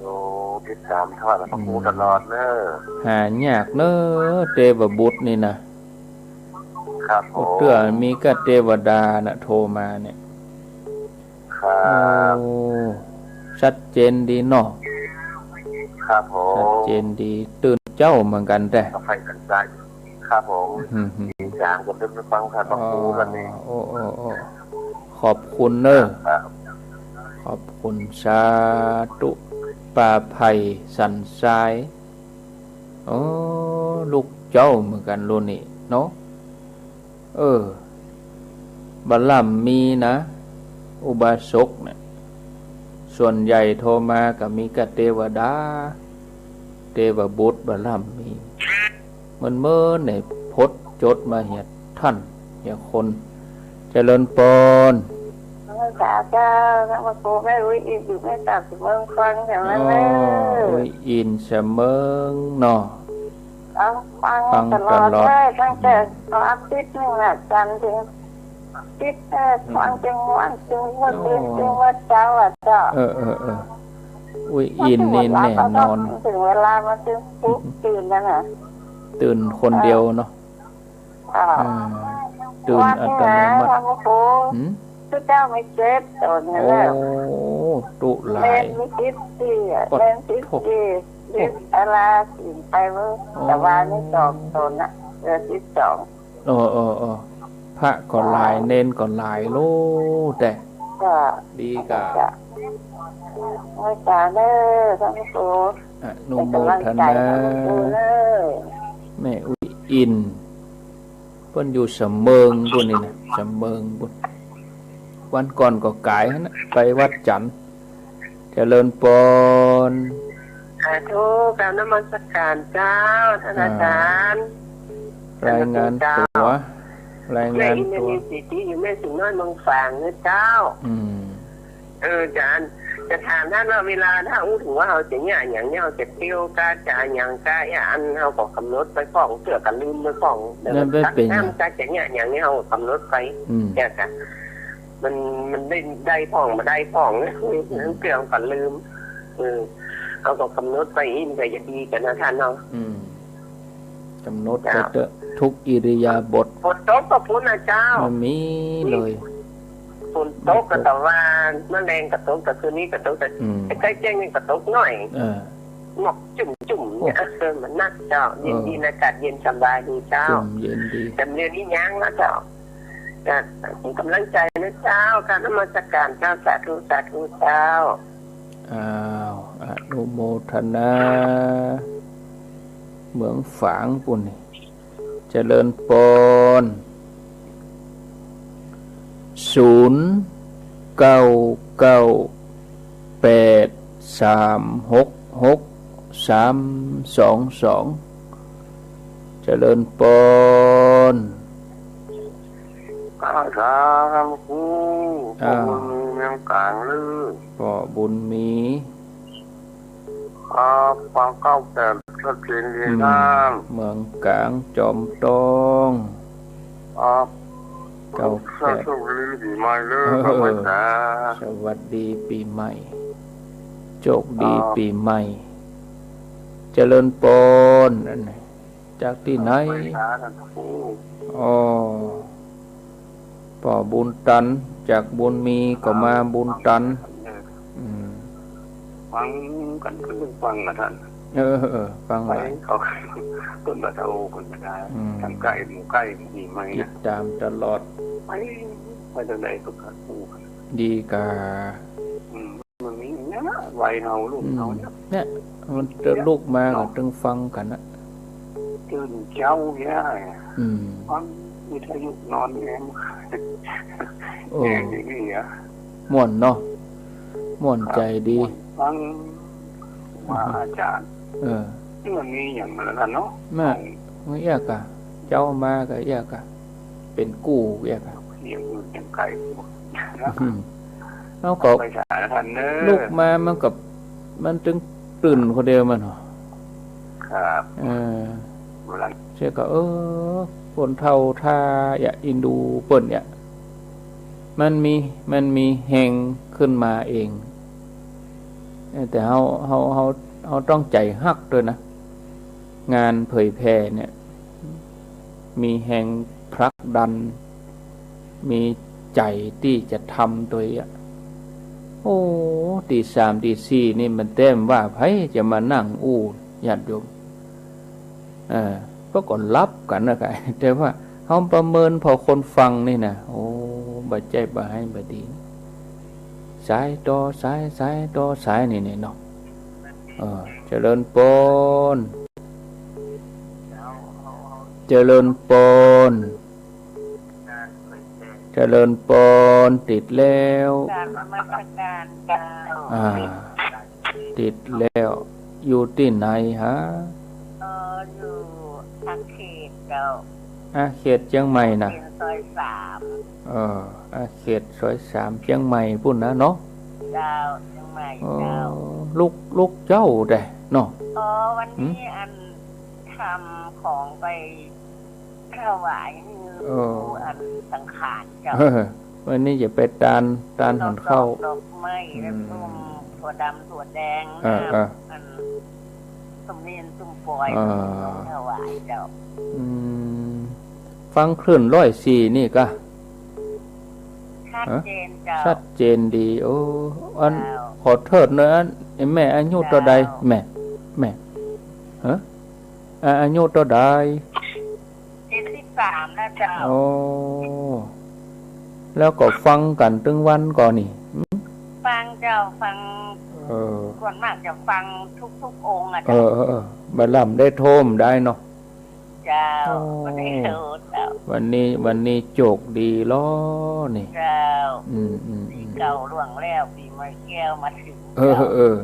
ติดตามทอดพระครู อืม ตลอดเนอะ หายากเนอะ เตวบุตรนี่นะ ครับผม เตื้อมีก้าเตวดาน่ะโทรมาเนี่ย ครับ โอ้ ชัดเจนดีเนาะ ครับผม ชัดเจนดี ตื่นเจ๊าเหมือนกั๋นแต๊ ป่าไผ่สันทราย ครับผม อืม ดีจัง ก็ได้ไปฟังทอดพระครูกั๋นนี่ อ๋อ โอ้ โอ้ โอ้ ขอบคุณเนอะ ครับ ขอบคุณ สาธุ ป่าไผ่สันทราย โอ้ ลูกเจ๊าเหมือนกั๋นลูกนี่เนาะ เออ บ่ล่ำมีนะ อุบาสกเนี่ย ส่วนใหญ่โทรมาก็มีก้าเตวดา เตวบุตรบ่ล่ำมี เมินๆ เนี่ย พดจดมาเหียท่าน เหียคน เจริญปอน นมัสการเจ้า นมัสการแม่อุ๊ยอินอยู่แม่ตากสะเมิงฟังอย่างนั้นเลย อ๋อ อุ๊ยอินสะเมิงเนาะ เอาฟัง ฟังตลอด ตลอดเลย ตั้งแต่ อืม อาทิตย์นึ่งน่ะ จันทร์ถึงอาทิตย์ เออ อืม ฟังเจ๊งวันเจ๊งวัน โอ้ เจ๊งวันเจ๊าอ่ะเจ้า เออ เออ เออ อุ๊ยอินนี่แน่นอน ถึงเวลามันจะปลุกตื่นนั่นน่ะ ตื่นคนเดียวเนาะ อ่า อืม ตื่นอัตโนมัติ วันนี้นะ พระครู หืม คือเจ้ามีเจ็ดต๋นนี่แหละ โอ้ ตุ๊หลาย เณรมีสิบสี่อ่ะ ปะโถ เณรสิบสี่ สิบอะไรสิบไปเมื่อ อ๋อ แต่ว่านี่สองต๋นน่ะ เหลือสิบสอง เออ เออ เออ พระก็หลาย อ่า เณรก็หลายโลดแต๊ ก็ ดีกะ ก็ ไหว้สาเด้อ ท่านพระครู อนุโมทนา เป็นกำลังใจให้พระครูเด้อ แม่อุ๊ยอิน เปิ้นอยู่สะเมิงปุ้นนี่นะ สะเมิงปุ้น วันก่อนก็ก๋ายหั้นนะ ไปวัดจันทร์ เจริญปอน สาธุ กราบนมัสการเจ้า ท่านอาจารย์ อ่า รายงานตั๋ว เจ้า รายงานตั๋ว แม่อินทร์มีสิทธิอยู่แม่สิงห์น้อยเมืองฝางเนอะเจ้า อืม เออ อาจารย์ จะถามท่านว่าเวลาถ้าอู้ถึงว่าเฮาจะเยียะหยังเนี่ย เฮาจะเตียวกาจะหยังกา เยียะอันเฮาก็กำหนดไปพ่อง เตื้อก็ลืมไปพ่อง นั่นไปเป๋น ตักน้ำกาจะเยียะหยังเนี่ย เฮาก็กำหนดไป อืม เยียะกา มัน มันได้ ได้พ่อง บ่ได้พ่อง อืม เตื้อก็ลืม เออ เฮาก็กำหนดไป อินก็จะดีกั๋นนะท่านเนาะ อืม กำหนดไปเต๊อะ เจ้า ทุกอิริยาบถ ฝนตกก็พุ้นนะเจ้า บ่มีเลย ฝนตกก็ บ่ตก แต่ว่ามื้อแลงก็ตก แต่คืนนี้ก็ตก แต่ อืม ใกล้ๆ แจ้งนี่ก็ตกหน่อย เออ หมอกจุ่มๆ เนี่ย เออ มันนักเจ้า เออ เย็นดีนะ อากาศเย็นสบายดีเจ้า จุ่มเย็นดี แต่เดี๋ยวนี้ยังแล้วเจ้า ก็เป็นกำลังใจนะเจ้า กราบนมัสการเจ้า สาธุ สาธุเจ้า อ้าว อนุโมทนา เมืองฝางปุ้นนี่ เจริญปอน ศูนย์ เก้า เก้า แปด สาม หก หก สาม สอง สอง เจริญปอน อา สาธุ อ่า ป้อบุญมีเมืองก๋างเล่อ ป้อบุญมี ครับ ฟัง เก้าแปด ชัดเจนดี อืม ท่าน เมืองก๋าง จอมตอง ครับ เก้าแปด โชคดีปีใหม่เล่อ เออ ครับอาจารย์ สวัสดีปีใหม่ โชคดี ครับ ปีใหม่ เจริญปอน อันนี้ จากตี้ไหน ไปหาท่านครู อ๋อ ป้อบุญตัน จากบุญมีก็มาบุญตัน เออ อืม ฟังกั๋น เปิ้นฟังกั๋นท่าน เออ เออ ฟัง ไป หลาย เขา เปิ้นบ่าเต้า เปิ้นบ่าได้ อืม ตังใก้หมู่ใก้หมู่นี่ไหมนะ ติดต๋ามตลอด ไป ไปตังใดก็ขาดฮู้กั๋น ดีก่า อืม มันมีเนี่ย วัยเฮา รุ่นเฮาเนี่ย อืม เนี่ย มันจะลุกมาก็ตึงฟังกั๋นนะ ตื่นเจ๊าเนี่ย อืม ฟังวิทยุนอนแอม โอ้ แอมดีๆ อะ ม่วนเนาะ ม่วนใจ๋ดี ครับ ม่วนฟังครูบาอาจ๋ารย์ เออ มันมีอย่างนั้นแล้วกันเนาะ มา มันเอี้ยก่า เจ๊ามาก็เอี้ยก่า เป๋นกู้เอี้ยก่า อย่างอื่นอย่างไกล อืม เอาก็ ไปหาท่านเนอะ ลุกมามันก็ มันตึงตื่นคนเดียวมันเนาะ ครับ เออ เสียก็ เออ คนเฒ่าถ้าเยียะ อินดูเปิ้นเยียะ มันมี มันมีแฮงขึ้นมาเอง เออ แต่เฮา เฮา เฮา เฮาต้องใจ๋ฮักตวยนะ งานเผยแผ่เนี่ย มีแฮงผลักดัน มีใจ๋ตี้จะทำตวยอะ โอ้ ตีสามตีสี่นี่มันแต้มว่าใผจะมานั่งอู้ ญาติโยม เออ เพราะก็หลับกั๋นนะกาย แต่ว่าเฮาประเมินผ่อคนฟังนี่นะ โอ้ บ่ใจ้บ่าไห้บ่ดี สายต่อสาย สายต่อสายนี่เนี่ยเนาะ เออ เจริญปอน เจริญปอน เจริญปอน ติดแล้ว กราบนมัสการเจ้า อ่า ติดแล้ว อยู่ตี้ไหนฮะ เออ อยู่อาเขตเจ้า อาเขตเจียงใหม่นะ เขตซอยสาม เออ อาเขตซอยสาม เจียงใหม่ปู้นนะเนาะ เจ้า เจียงใหม่ เออ เจ้า ลุก ลุกเจ๊าแต๊เนาะ อ๋อ วันนี้ หืม อันทำของไป ถวายหื้อ เออ ผู้อันสังขารเจ้า เออ วันนี้จะไปตาน ตานหันข้าว ดอกไม้ อืม และส้ม ถั่วดำ ถั่วแดง เออ น้ำ เออ อันส้มเนียน ส้มปอย เออ ถวายเจ้า อืม ฟังคลื่นร้อยสี่นี่กะ ชัดเจนเจ้า ชัดเจนดี โอ้ อัน เจ้า ขอเทิดเนอะ อัน ไอ้แม่อายุเต้าใด เจ้า แม่ แม่ ฮะ อ่ะ อายุเต้าใด เจ็ดสิบสามแล้วเจ้า โอ้ แล้วก็ฟังกั๋นตึงวันก่อนี่ หืม ฟังเจ้า ฟัง เออ ส่วนมากจะฟังทุกๆ องค์อะ เออ เจ้า เออ เออ บ่าล่ำได้โทมได้เนาะ เจ้า โอ้ บ่ได้โทมเจ้า วันนี้ วันนี้โจคดีล้อนี่ เจ้า อืม อืม อืม ปีเก่าล่วงแล้ว ปีใหม่แก้วมาเถิง เออ เจ้า เออ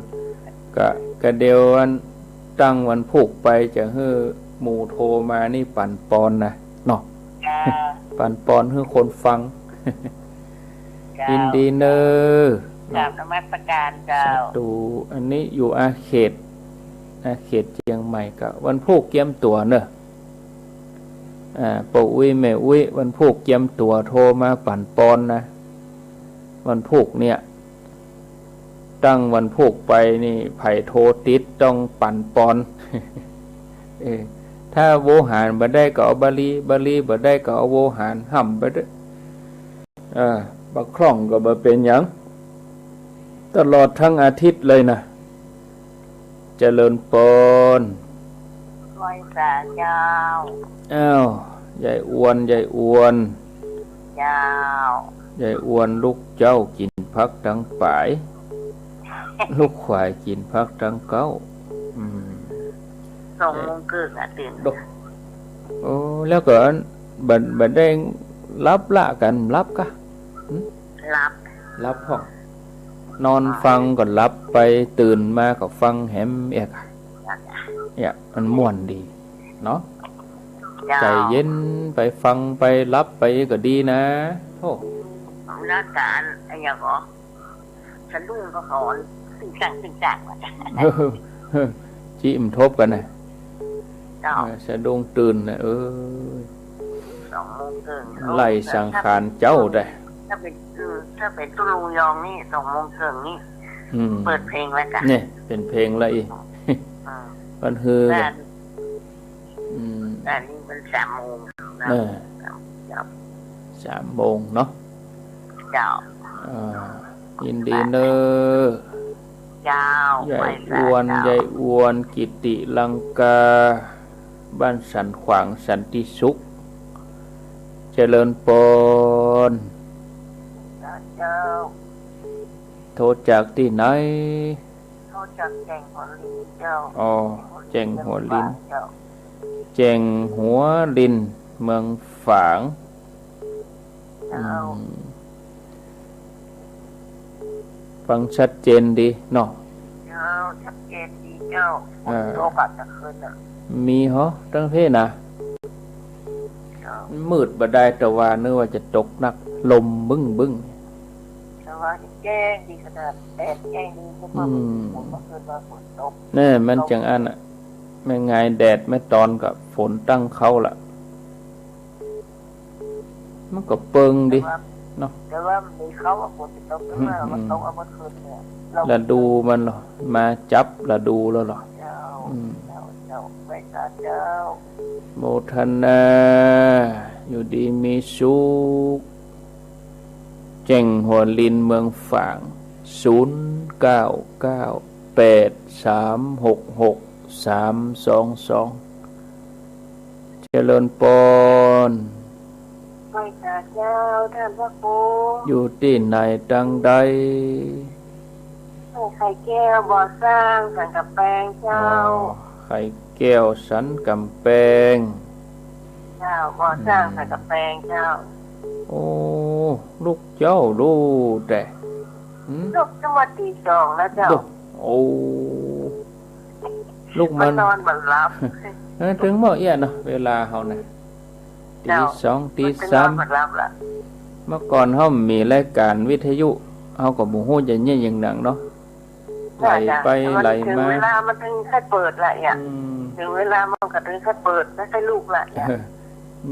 กะ กะเดี๋ยวอัน ตั้งวันพูกไปจะหื้อหมู่โทรมานี่ปั๋นปอนนะเนาะ จ้า ปั๋นปอนหื้อคนฟัง จ้า ยินดีเนอะ กราบนมัสการเจ้า สาธุ อันนี้อยู่อาเขต อาเขตเจียงใหม่กะ วันพูกเกียมตั๋วเนอะ อ่า ป้ออุ๊ยแม่อุ๊ย วันพูกเกียมตั๋วโทรมาปั๋นปอนนะ วันพูกเนี่ย ตั้งวันพูกไปนี่ ใผโทรติดต้องปั๋นปอน เออ ถ้าโวหารบ่ได้ก็เอาบาลี บาลีบ่ได้ก็เอาโวหาร ห้ำไปเต๊อะ เออ บ่คล่องก็บ่เป๋นหยัง ตลอดทั้งอาทิตย์เลยนะ เจริญปอน ไหว้สาเจ้า อ้าว ยายอวน ยายอวน เจ้า ยายอวน ลูกเจ๊ากิ๋นผักตังป๋าย ลูกขวายกิ๋นผักตังเก๊า อืม สองโมงครึ่งอะตื่น ดอก โอ้ แล้วก็อัน บ่ บ่ได้หลับละกั๋น หลับกะ หลับ หลับพ่อง นอนฟังก็หลับไป ตื่นมาก็ฟังแหมเอียกอะ เนี่ย มันม่วนดีเนาะ เจ้า ใจ๋เย็นไป ฟังไป หลับไปก็ดีนะ โอ้ แล้วก็อัน อันหยังก่อ สะดุ้งก็หอน ตึงตังตึงตัง จิมันทบกั๋นนะ เจ้า เออ สะดุ้งตื่นนะ เออ สองโมงเกิ่ง ไล่สังขารเจ้าได้ ถ้าเป๋น อืม ถ้าเป๋นตุ๊ลุงยองนี่ สองโมงเกิ่งนี่ อืม เปิดเพลงแล้วกะ เนี่ย เป๋นเพลงแล้วอี้ อืม มันคือ แต่ อืม แต่อันนี้มันสามโมงนะ เออ เจ้า สามโมงเนาะ เจ้า อ่า ยินดีเน่อ เจ้า ยายอ้วน ไหว้สาเจ้า ยายอ้วน กิติลังกา บ้านสันขวาง สันติสุข เจริญปอน เจ้า โทรจากตี้ไหน โทรจากแจ้งหัวลินเจ้า อ๋อ แจ้งหัวลิน เจ้า แจ้งหัวลิน เมืองฝาง เจ้า อืม ฟังชัดเจนดีเนาะ เจ้า ชัดเจนดีเจ้า อ่า ฝนตกอาจจะคืนน่ะ มีเหรอ ตังเพนะ เจ้า มืดบ่ได้ แต่ว่านึกว่าจะตกหนัก ลมบึ้งบึ้ง แต่ว่าแจ้งดีขนาด แดดแจ้งดี นึกว่า อืม ฝนเมื่อคืนว่าฝนตก แน่ มันจังอั้นอะ แม่งายแดดแม่ตอนกับฝนตั้งเข้าละ มันก็เปิงดี แต่ว่า เนาะ แต่ว่ามีเขาว่าฝนจะตก อืม แต่ว่ามันตกเอาเมื่อคืนเนี่ย ฤดูมันเหรอ มาจับฤดูแล้วเหรอ เจ้า อืม เจ้า เจ้า ไหว้สาเจ้า โมทนา อยู่ดีมีสุข แจ้งหัวลิน เมืองฝาง ศูนย์เก้าเก้า แปดสามหกหก สามสองสอง เจริญปอน ไหว้สาเจ้า ต้านพระครู อยู่ตี้ไหนตังใด ไข่แก้วบ่อสร้างสันกำแปงเจ้า อ๋อ ไข่แก้วสันกำแปง เจ้า บ่อสร้าง อืม สันกำแปงเจ้า โอ้ ลุกเจ๊าลูแต๊ หืม ลุกตั้งแต่ตีสองแล้วเจ้า โอ้ ลุกมา มันนอนบ่หลับ เออ ตึงเมาะเอี้ยเนาะ เวลาเฮานะ เจ้า ตีสอง ตีสาม มันนอนบ่หลับละ เมื่อก่อนเฮามีรายการวิทยุ เฮาก็บ่ฮู้จะเยียะหยังหนังเนาะ ไหลไป แต่มัน ไหลมา เถิงเวลามันเถิงค่อยเปิดละเอี้ย อืม เถิงเวลามันก็เถิงค่อยเปิด แล้วค่อยลุกละเอี้ย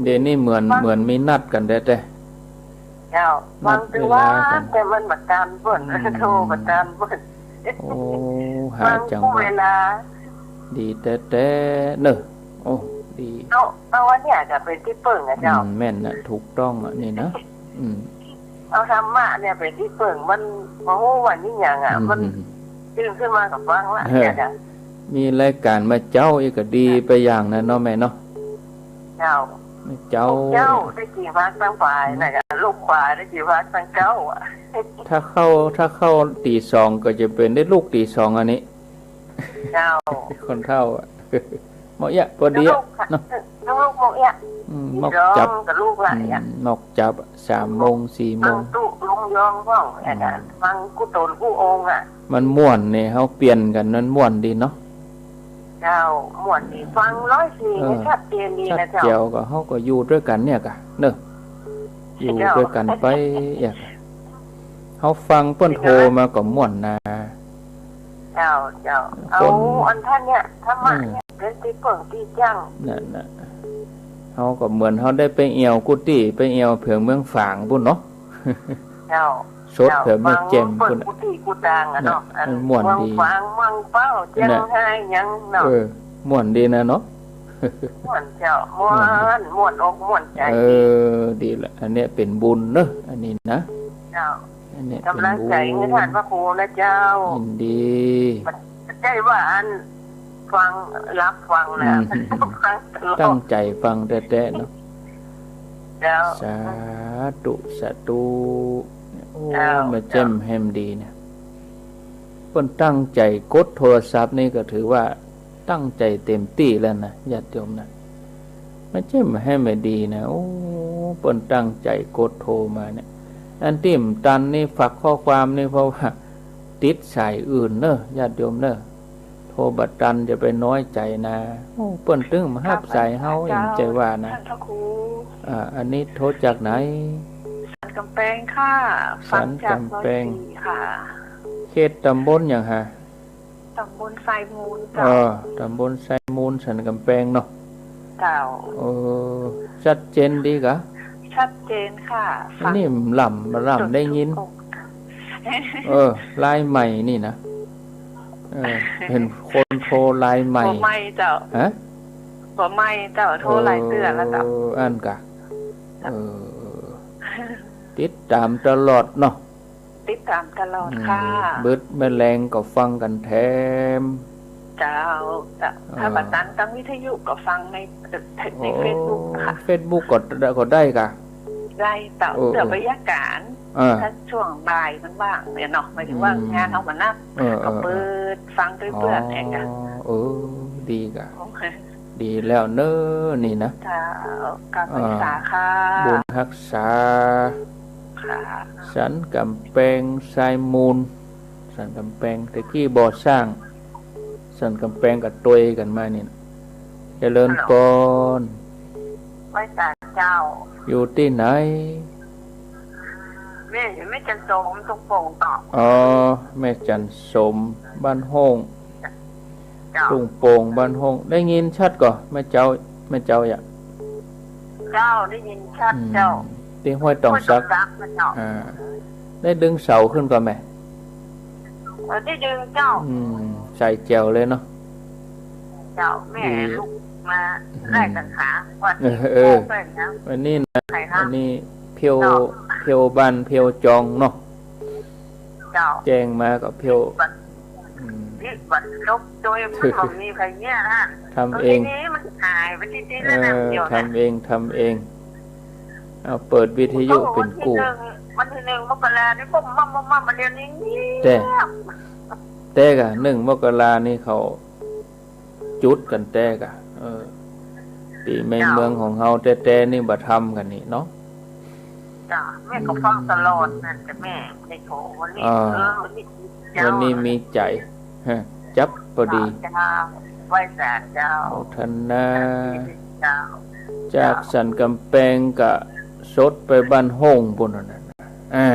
เดี๋ยวนี้เหมือน ฟัง เหมือนมีนัดกั๋นแต๊ๆ เจ้า นัดเวลากั๋น ฟังแต่ว่า แต่มันบ่ตันเปิ้น อืม โทรบ่ตันเปิ้น โอ้ หาจังหวะ ฟังกู้เวลา ดีแต๊ๆ เนาะ โอ้ ดี เอา เอาอันเนี้ยจะเป๋นตี้เปิ้งอะเจ้า อืม แม่นนะ ถูกต้องอะนี่นะ อืม เอาธรรมะเนี่ยเป๋นตี้เปิ้ง มันบ่ฮู้ว่าอีหยังอะ อืม มันตื่นขึ้นมาก็ฟังละ เออ เนี่ยจ้ะ มีรายการเมื่อเจ๊าอี้ก็ดีไปอย่างนั้นเนาะแม่เนาะ เจ้า เมื่อเจ๊า เจ๊าได้กี่ภาคตั้งฝ่ายนะจ๊ะ ลูกขวาได้กี่ภาคตั้งเจ๊าอะ ถ้าเข้า ถ้าเข้าตีสองก็จะเป๋นได้ลุกตีสองอันนี้ เจ้า คนเฒ่าอะ เมาะเอี้ย พอดีอะ เนาะ ลูกเมาะเอี้ย อืม เมาะจั๊บ กับลูกละเอี้ย อืม เมาะจั๊บอะ สามโมง สี่โมง ฟังตุ๊ลุงยองพ่อง อืม อาจารย์ ฟังกู้ต๋นกู้องค์อะ มันม่วนนี่ เฮาเปลี่ยนกั๋น มันม่วนดีเนาะ เจ้า ม่วนดี ฟังร้อยสี่ เออ นี่ชัดเจนดีนะเจ้า ชัดแจ๋ว ก็เฮาก็อยู่ตวยกั๋นเนี่ยกะ เนาะ อยู่ตวยกั๋นไป เอี้ย เฮาฟังเปิ้นโทรมาก็ม่วนนา เจ้า เจ้า เอา คน อันต้านเนี่ย ธรรมะเนี่ย อืม เป๋นตี้เปิ้งตี้จั้ง นั่นน่ะ เฮาก็เหมือนเฮาได้ไปแอ่วกู้ตี้ ไปแอ่วเผิงเมืองฝางปู้นเนาะ เจ้า สดแถวแม่แจ่ม ฟังเปิ้น ปู้น กู้ตี้กู้ตางอะเนาะ น่ะ อัน มันม่วนดี เมืองฝาง เมืองเป้า น่ะ เจียงฮายหยังเนาะ เออ ม่วนดีนะเนาะ ม่วนเจ้า ม่วน ม่วนดี ม่วนอกม่วนใจ๋ เออ ดีละ อันเนี้ยเป๋นบุญเนาะ อันนี้นะ เจ้า อันเนี้ยเป๋นบุญ ก๋ำลังใจ๋หื้อต้านพระครูนะเจ้า ยินดี บ่ใจ้ว่าอันฟัง หลับฟังนะ อืม ฟังตลอด ตั้งใจ๋ฟังแต๊ๆ เนาะ เจ้า สาธุ สาธุ โอ้ เจ้า แม่แจ่มแหมดีเนี่ย เปิ้นตั้งใจ๋กดโทรศัพท์นี่ก็ถือว่าตั้งใจ๋เต๋มตี้แล้วนะ ญาติโยมนะ แม่แจ่มแหมดีนะ โอ้ เปิ้นตั้งใจ๋กดโทรมาเนี่ย อันตี้บ่ตันนี่ฝากข้อความนี่เพราะว่าติดสายอื่นเน่อ ญาติโยมเน่อ โทรบ่ตันจะไปน้อยใจ๋นา โอ้ เปิ้นตึงบ่ฮับสายเฮา เจ้า เอ็มใจ๋ว่านะ ท่านพระครู อ่า อันนี้โทรจากไหน สันกำแปงค่ะ สันกำแปง ฟังจากดอยสี่ค่ะ เขตต๋ำบลหยังฮะ ต๋ำบลไซมูล เออ เจ้า ต๋ำบลไซมูล สันกำแปงเนาะ เจ้า เออ ชัดเจนดีกะ ชัดเจนค่ะ อันนี้ ฟัง บ่ล่ำ บ่ล่ำได้ยิน จุดทุกองค์ เออ ลายใหม่นี่นะ เออ เป๋นคนโทรลายใหม่ บ่ใหม่เจ้า ฮะ บ่ใหม่เจ้า โทรหลายเตื้อแล้วเจ้า เออ อั้นกะ เออ ติดต๋ามตลอดเนาะ ติดต๋ามตลอดค่ะ อืม เบิดแม่แลงก็ฟังกั๋นแถม เจ้า เจ้า อ่า ถ้าบ่ตันตางวิทยุก็ฟังใน ใน โอ้ เฟซบุ๊กค่ะ เฟซบุ๊กก็ได้ ก็ได้กะ ได้เจ้า เออ เตื้อบรรยากาศ อ่า ถ้าช่วงบ่ายมันว่างเนี่ยเนาะ หมายถึงว่า อืม งานเฮาบ่นัก เออ ก็ เออ เปิดฟังตวยเปื้อนเนี่ยเจ้า อ๋อ เออ ดีกะ โอเค ดีแล้วเน่อนี่นะ เจ้า กราบไหว้สาค่ะ อ่า บุญฮักษา ค่ะ สันกำแปงไซมูล สันกำแปง แต่กี้บ่อสร้าง สันกำแปงก็ตวยกั๋นมานี่นะ เจริญปอน ไหว้สาเจ้า อยู่ตี้ไหน แม่ แม่จันโสม ทุ่งโป่งเจ้า อ๋อ แม่จันโสม บ้านโฮ่ง เจ้า ทุ่งโป่ง บ้านโฮ่ง ได้ยินชัดก่อ แม่เจ้า แม่เจ้าอะ เจ้า ได้ยินชัด อืม เจ้า ตี้ห้วยตองสัก ห้วยตองสักนะเจ้า อ่า ได้ดึงเสาขึ้นก่อแม่ เออ ได้ดึงเจ้า อืม ใสแจ๋วเลยเนาะ เจ้า แม่ ดี ลุกมา อืม ได้กังขา ว่า เออ เออ โอ้ เป็นแล้ว วันนี้นะ ใครคะ วันนี้เพียว เจ้า เพียวบ้านเพียวจองเนาะ เจ้า แจ้งมาก็เพียว บัด อืม นี่บัดจบโดยมันบ่มีใผเนี่ยนะ ทำเอง ทีนี้มันหายไปตี้ๆ แล้วนะ เออ เดี๋ยวนะ ทำเอง ทำเอง เอาเปิดวิทยุเป๋นกู้ วันตี้หนึ่ง วันตี้หนึ่งมกรานี่ ปุ๊บ ปั๊บ ปั๊บ ปั๊บ มาเดี๋ยวนี้เงียบ แต่ แต่กะ หนึ่งมกรานี่เขาจุดกั๋นแต่กะ เออ ปี๋ใหม่ เจ้า เมืองของเฮาแต๊ๆ นี่บ่ทำกั๋นนี่เนาะ จ้ะ แม่ก็ฟังตลอดนั่น แต่แม่ไม่ได้โทรวันนี้ อ่า เออ วันนี้ วันนี้มีใจ๋ ฮะ จับพอดี เจ้า ไหว้สาเจ้า โมทนา เจ้า จากสันกำแปงกะสดไปบ้านโฮ่งปู้นนั่นน่ะ อ่า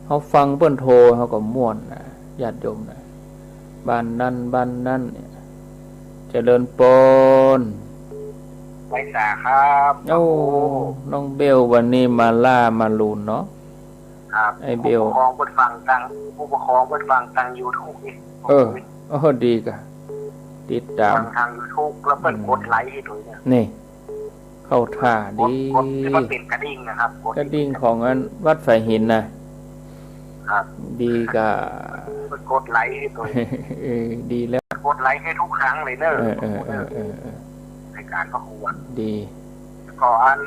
เฮาฟังเปิ้นโทรเฮาก็ม่วนนะ ญาติโยมนะ บ้านนั้นบ้านนั้นเนี่ย เจริญปอน ไหว้สาครับ โอ้ น้องเบลวันนี้มาล่ามาลูนเนาะ ครับ ไอ้เบล ผู้ปกครองเปิ้นฟังตาง ผู้ปกครองเปิ้นฟังตางยูทูบนี่ เออ โอ้ ดีกะ ติดต๋าม ฟังตางยูทูบ แล้วเปิ้น อืม กดไลก์หื้อตวยเนี่ย นี่ เข้าท่าดี กด กดที่มันเป๋นกระดิ่งนะครับ กดกระดิ่งของอันวัดฝายหินน่ะ ครับ ดีกะ เปิ้นกดไลก์หื้อตวย เออ ดีแล้ว กดไลก์หื้อทุกครั้งเลยเนอะ เออ เออ รายการพระครูอะ ดี ก็อัน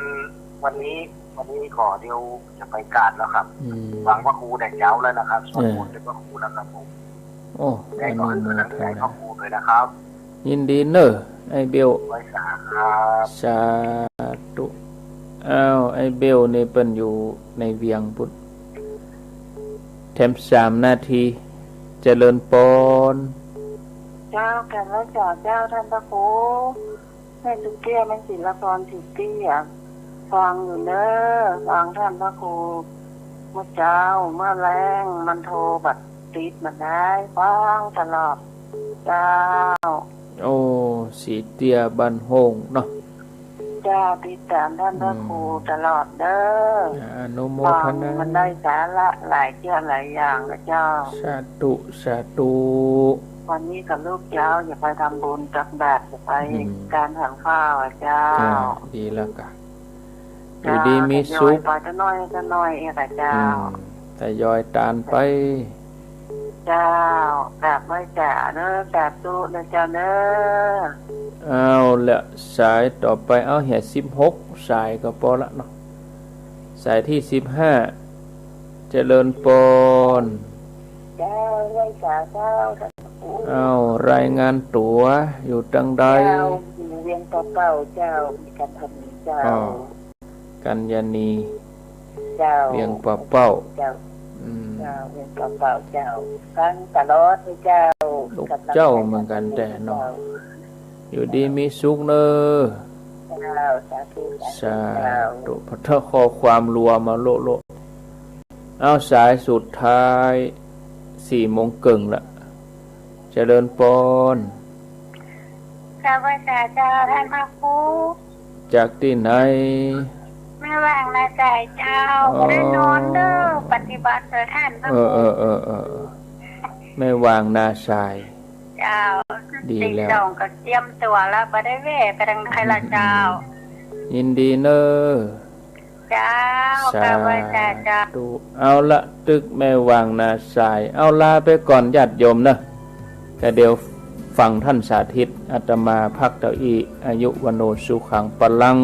วันนี้ วันนี้ก็เดี๋ยวจะไปกราบแล้วครับ อืม ฟังพระครูแต่เจ๊าแล้วนะครับ สวดมนต์ เออ แต่พระครูแล้วครับผม โอ้ อนุโมทนา พระครูด้วยนะครับ ยินดีเน่อ ไอ้เบล ไหว้สาครับ สาธุ อ้าว ไอ้เบลนี่เปิ้นอยู่ในเวียงปุ้น แถมสามนาที เจริญปอน เจ้า กราบไหว้สาเจ้าท่านพระครู แม่สุเกี้ย แม่ศิลปร สิทธิ์เตี้ย ฟังอยู่เน่อ ฟังท่านพระครู เมื่อเจ๊า เมื่อแลง มันโทรบ่ติดบ่ได้ ฟังตลอด เจ้า โอ้ สิทธิ์เตี้ยบ้านโฮ่งเนาะ เจ้า ติดต๋ามท่านพระครู อืม ตลอดเน่อ อนุโมทนา ฟังมันได้สาระหลายเจื้อหลายอย่างนะเจ้า สาธุ สาธุ วันนี้กับลูกเจ๊าจะไปทำบุญตักบาตร จะไป อืม การฉันข้าวอะเจ้า อ่า ดีแล้วกะ อยู่ดีมีสุข เจ้า ทยอยไปตะน้อยตะน้อยเองอะเจ้า อืม ทยอยตานไป เจ้า กราบไหว้สาเน่อ สาธุนะเจ้าเน่อ เอาละ สายต่อไป เอาเหีย สิบหก สายก็ปอละเนาะ สายตี้ สิบห้า เจริญปอน เจ้า ไหว้สาเจ้า เอา รายงานตั๋ว อยู่ตังใด เจ้า อยู่เวียงป่าเป้าเจ้า มีการทำบุญเจ้า อ๋อ กัญญาณี เจ้า เวียงป่าเป้า เจ้า อืม เจ้า เวียงป่าเป้า เจ้า ฟังตลอดเลยเจ้า ลูกเจ้าเหมือนกั๋นแต๊เนาะ เจ้า อยู่ดีมีสุขเน่อ เจ้า สาธุ สาธุ สาธุ เจ้า พอเถาะ ข้อความรัวมาโละๆ เอาสายสุดท้าย สี่โมงเกิ่งละ เจริญปอน กราบไหว้สาเจ้าต้านพระครู จากตี้ไหน แม่หว่างนาสายเจ้า อ๋อ บ่ได้นอนเน่อ ปฏิบัติเถิดต้านพระครู เออ เออ เออ เออ แม่หว่างนาสาย เจ้า ดีแล้ว ตีสองก็เจียมตั๋วละ บ่ได้แว่ไปตางใดละเจ้า อืม ยินดีเน่อ เจ้า สาธุ กราบไหว้สาเจ้า เอาละ ตึกแม่หว่างนาสาย เอาลาไปก่อนญาติโยมเน่อ แต่เดี๋ยวฟังต้านสาธิต อาตมาพักเต้าอี้ อายุวัณโณสุขังพลัง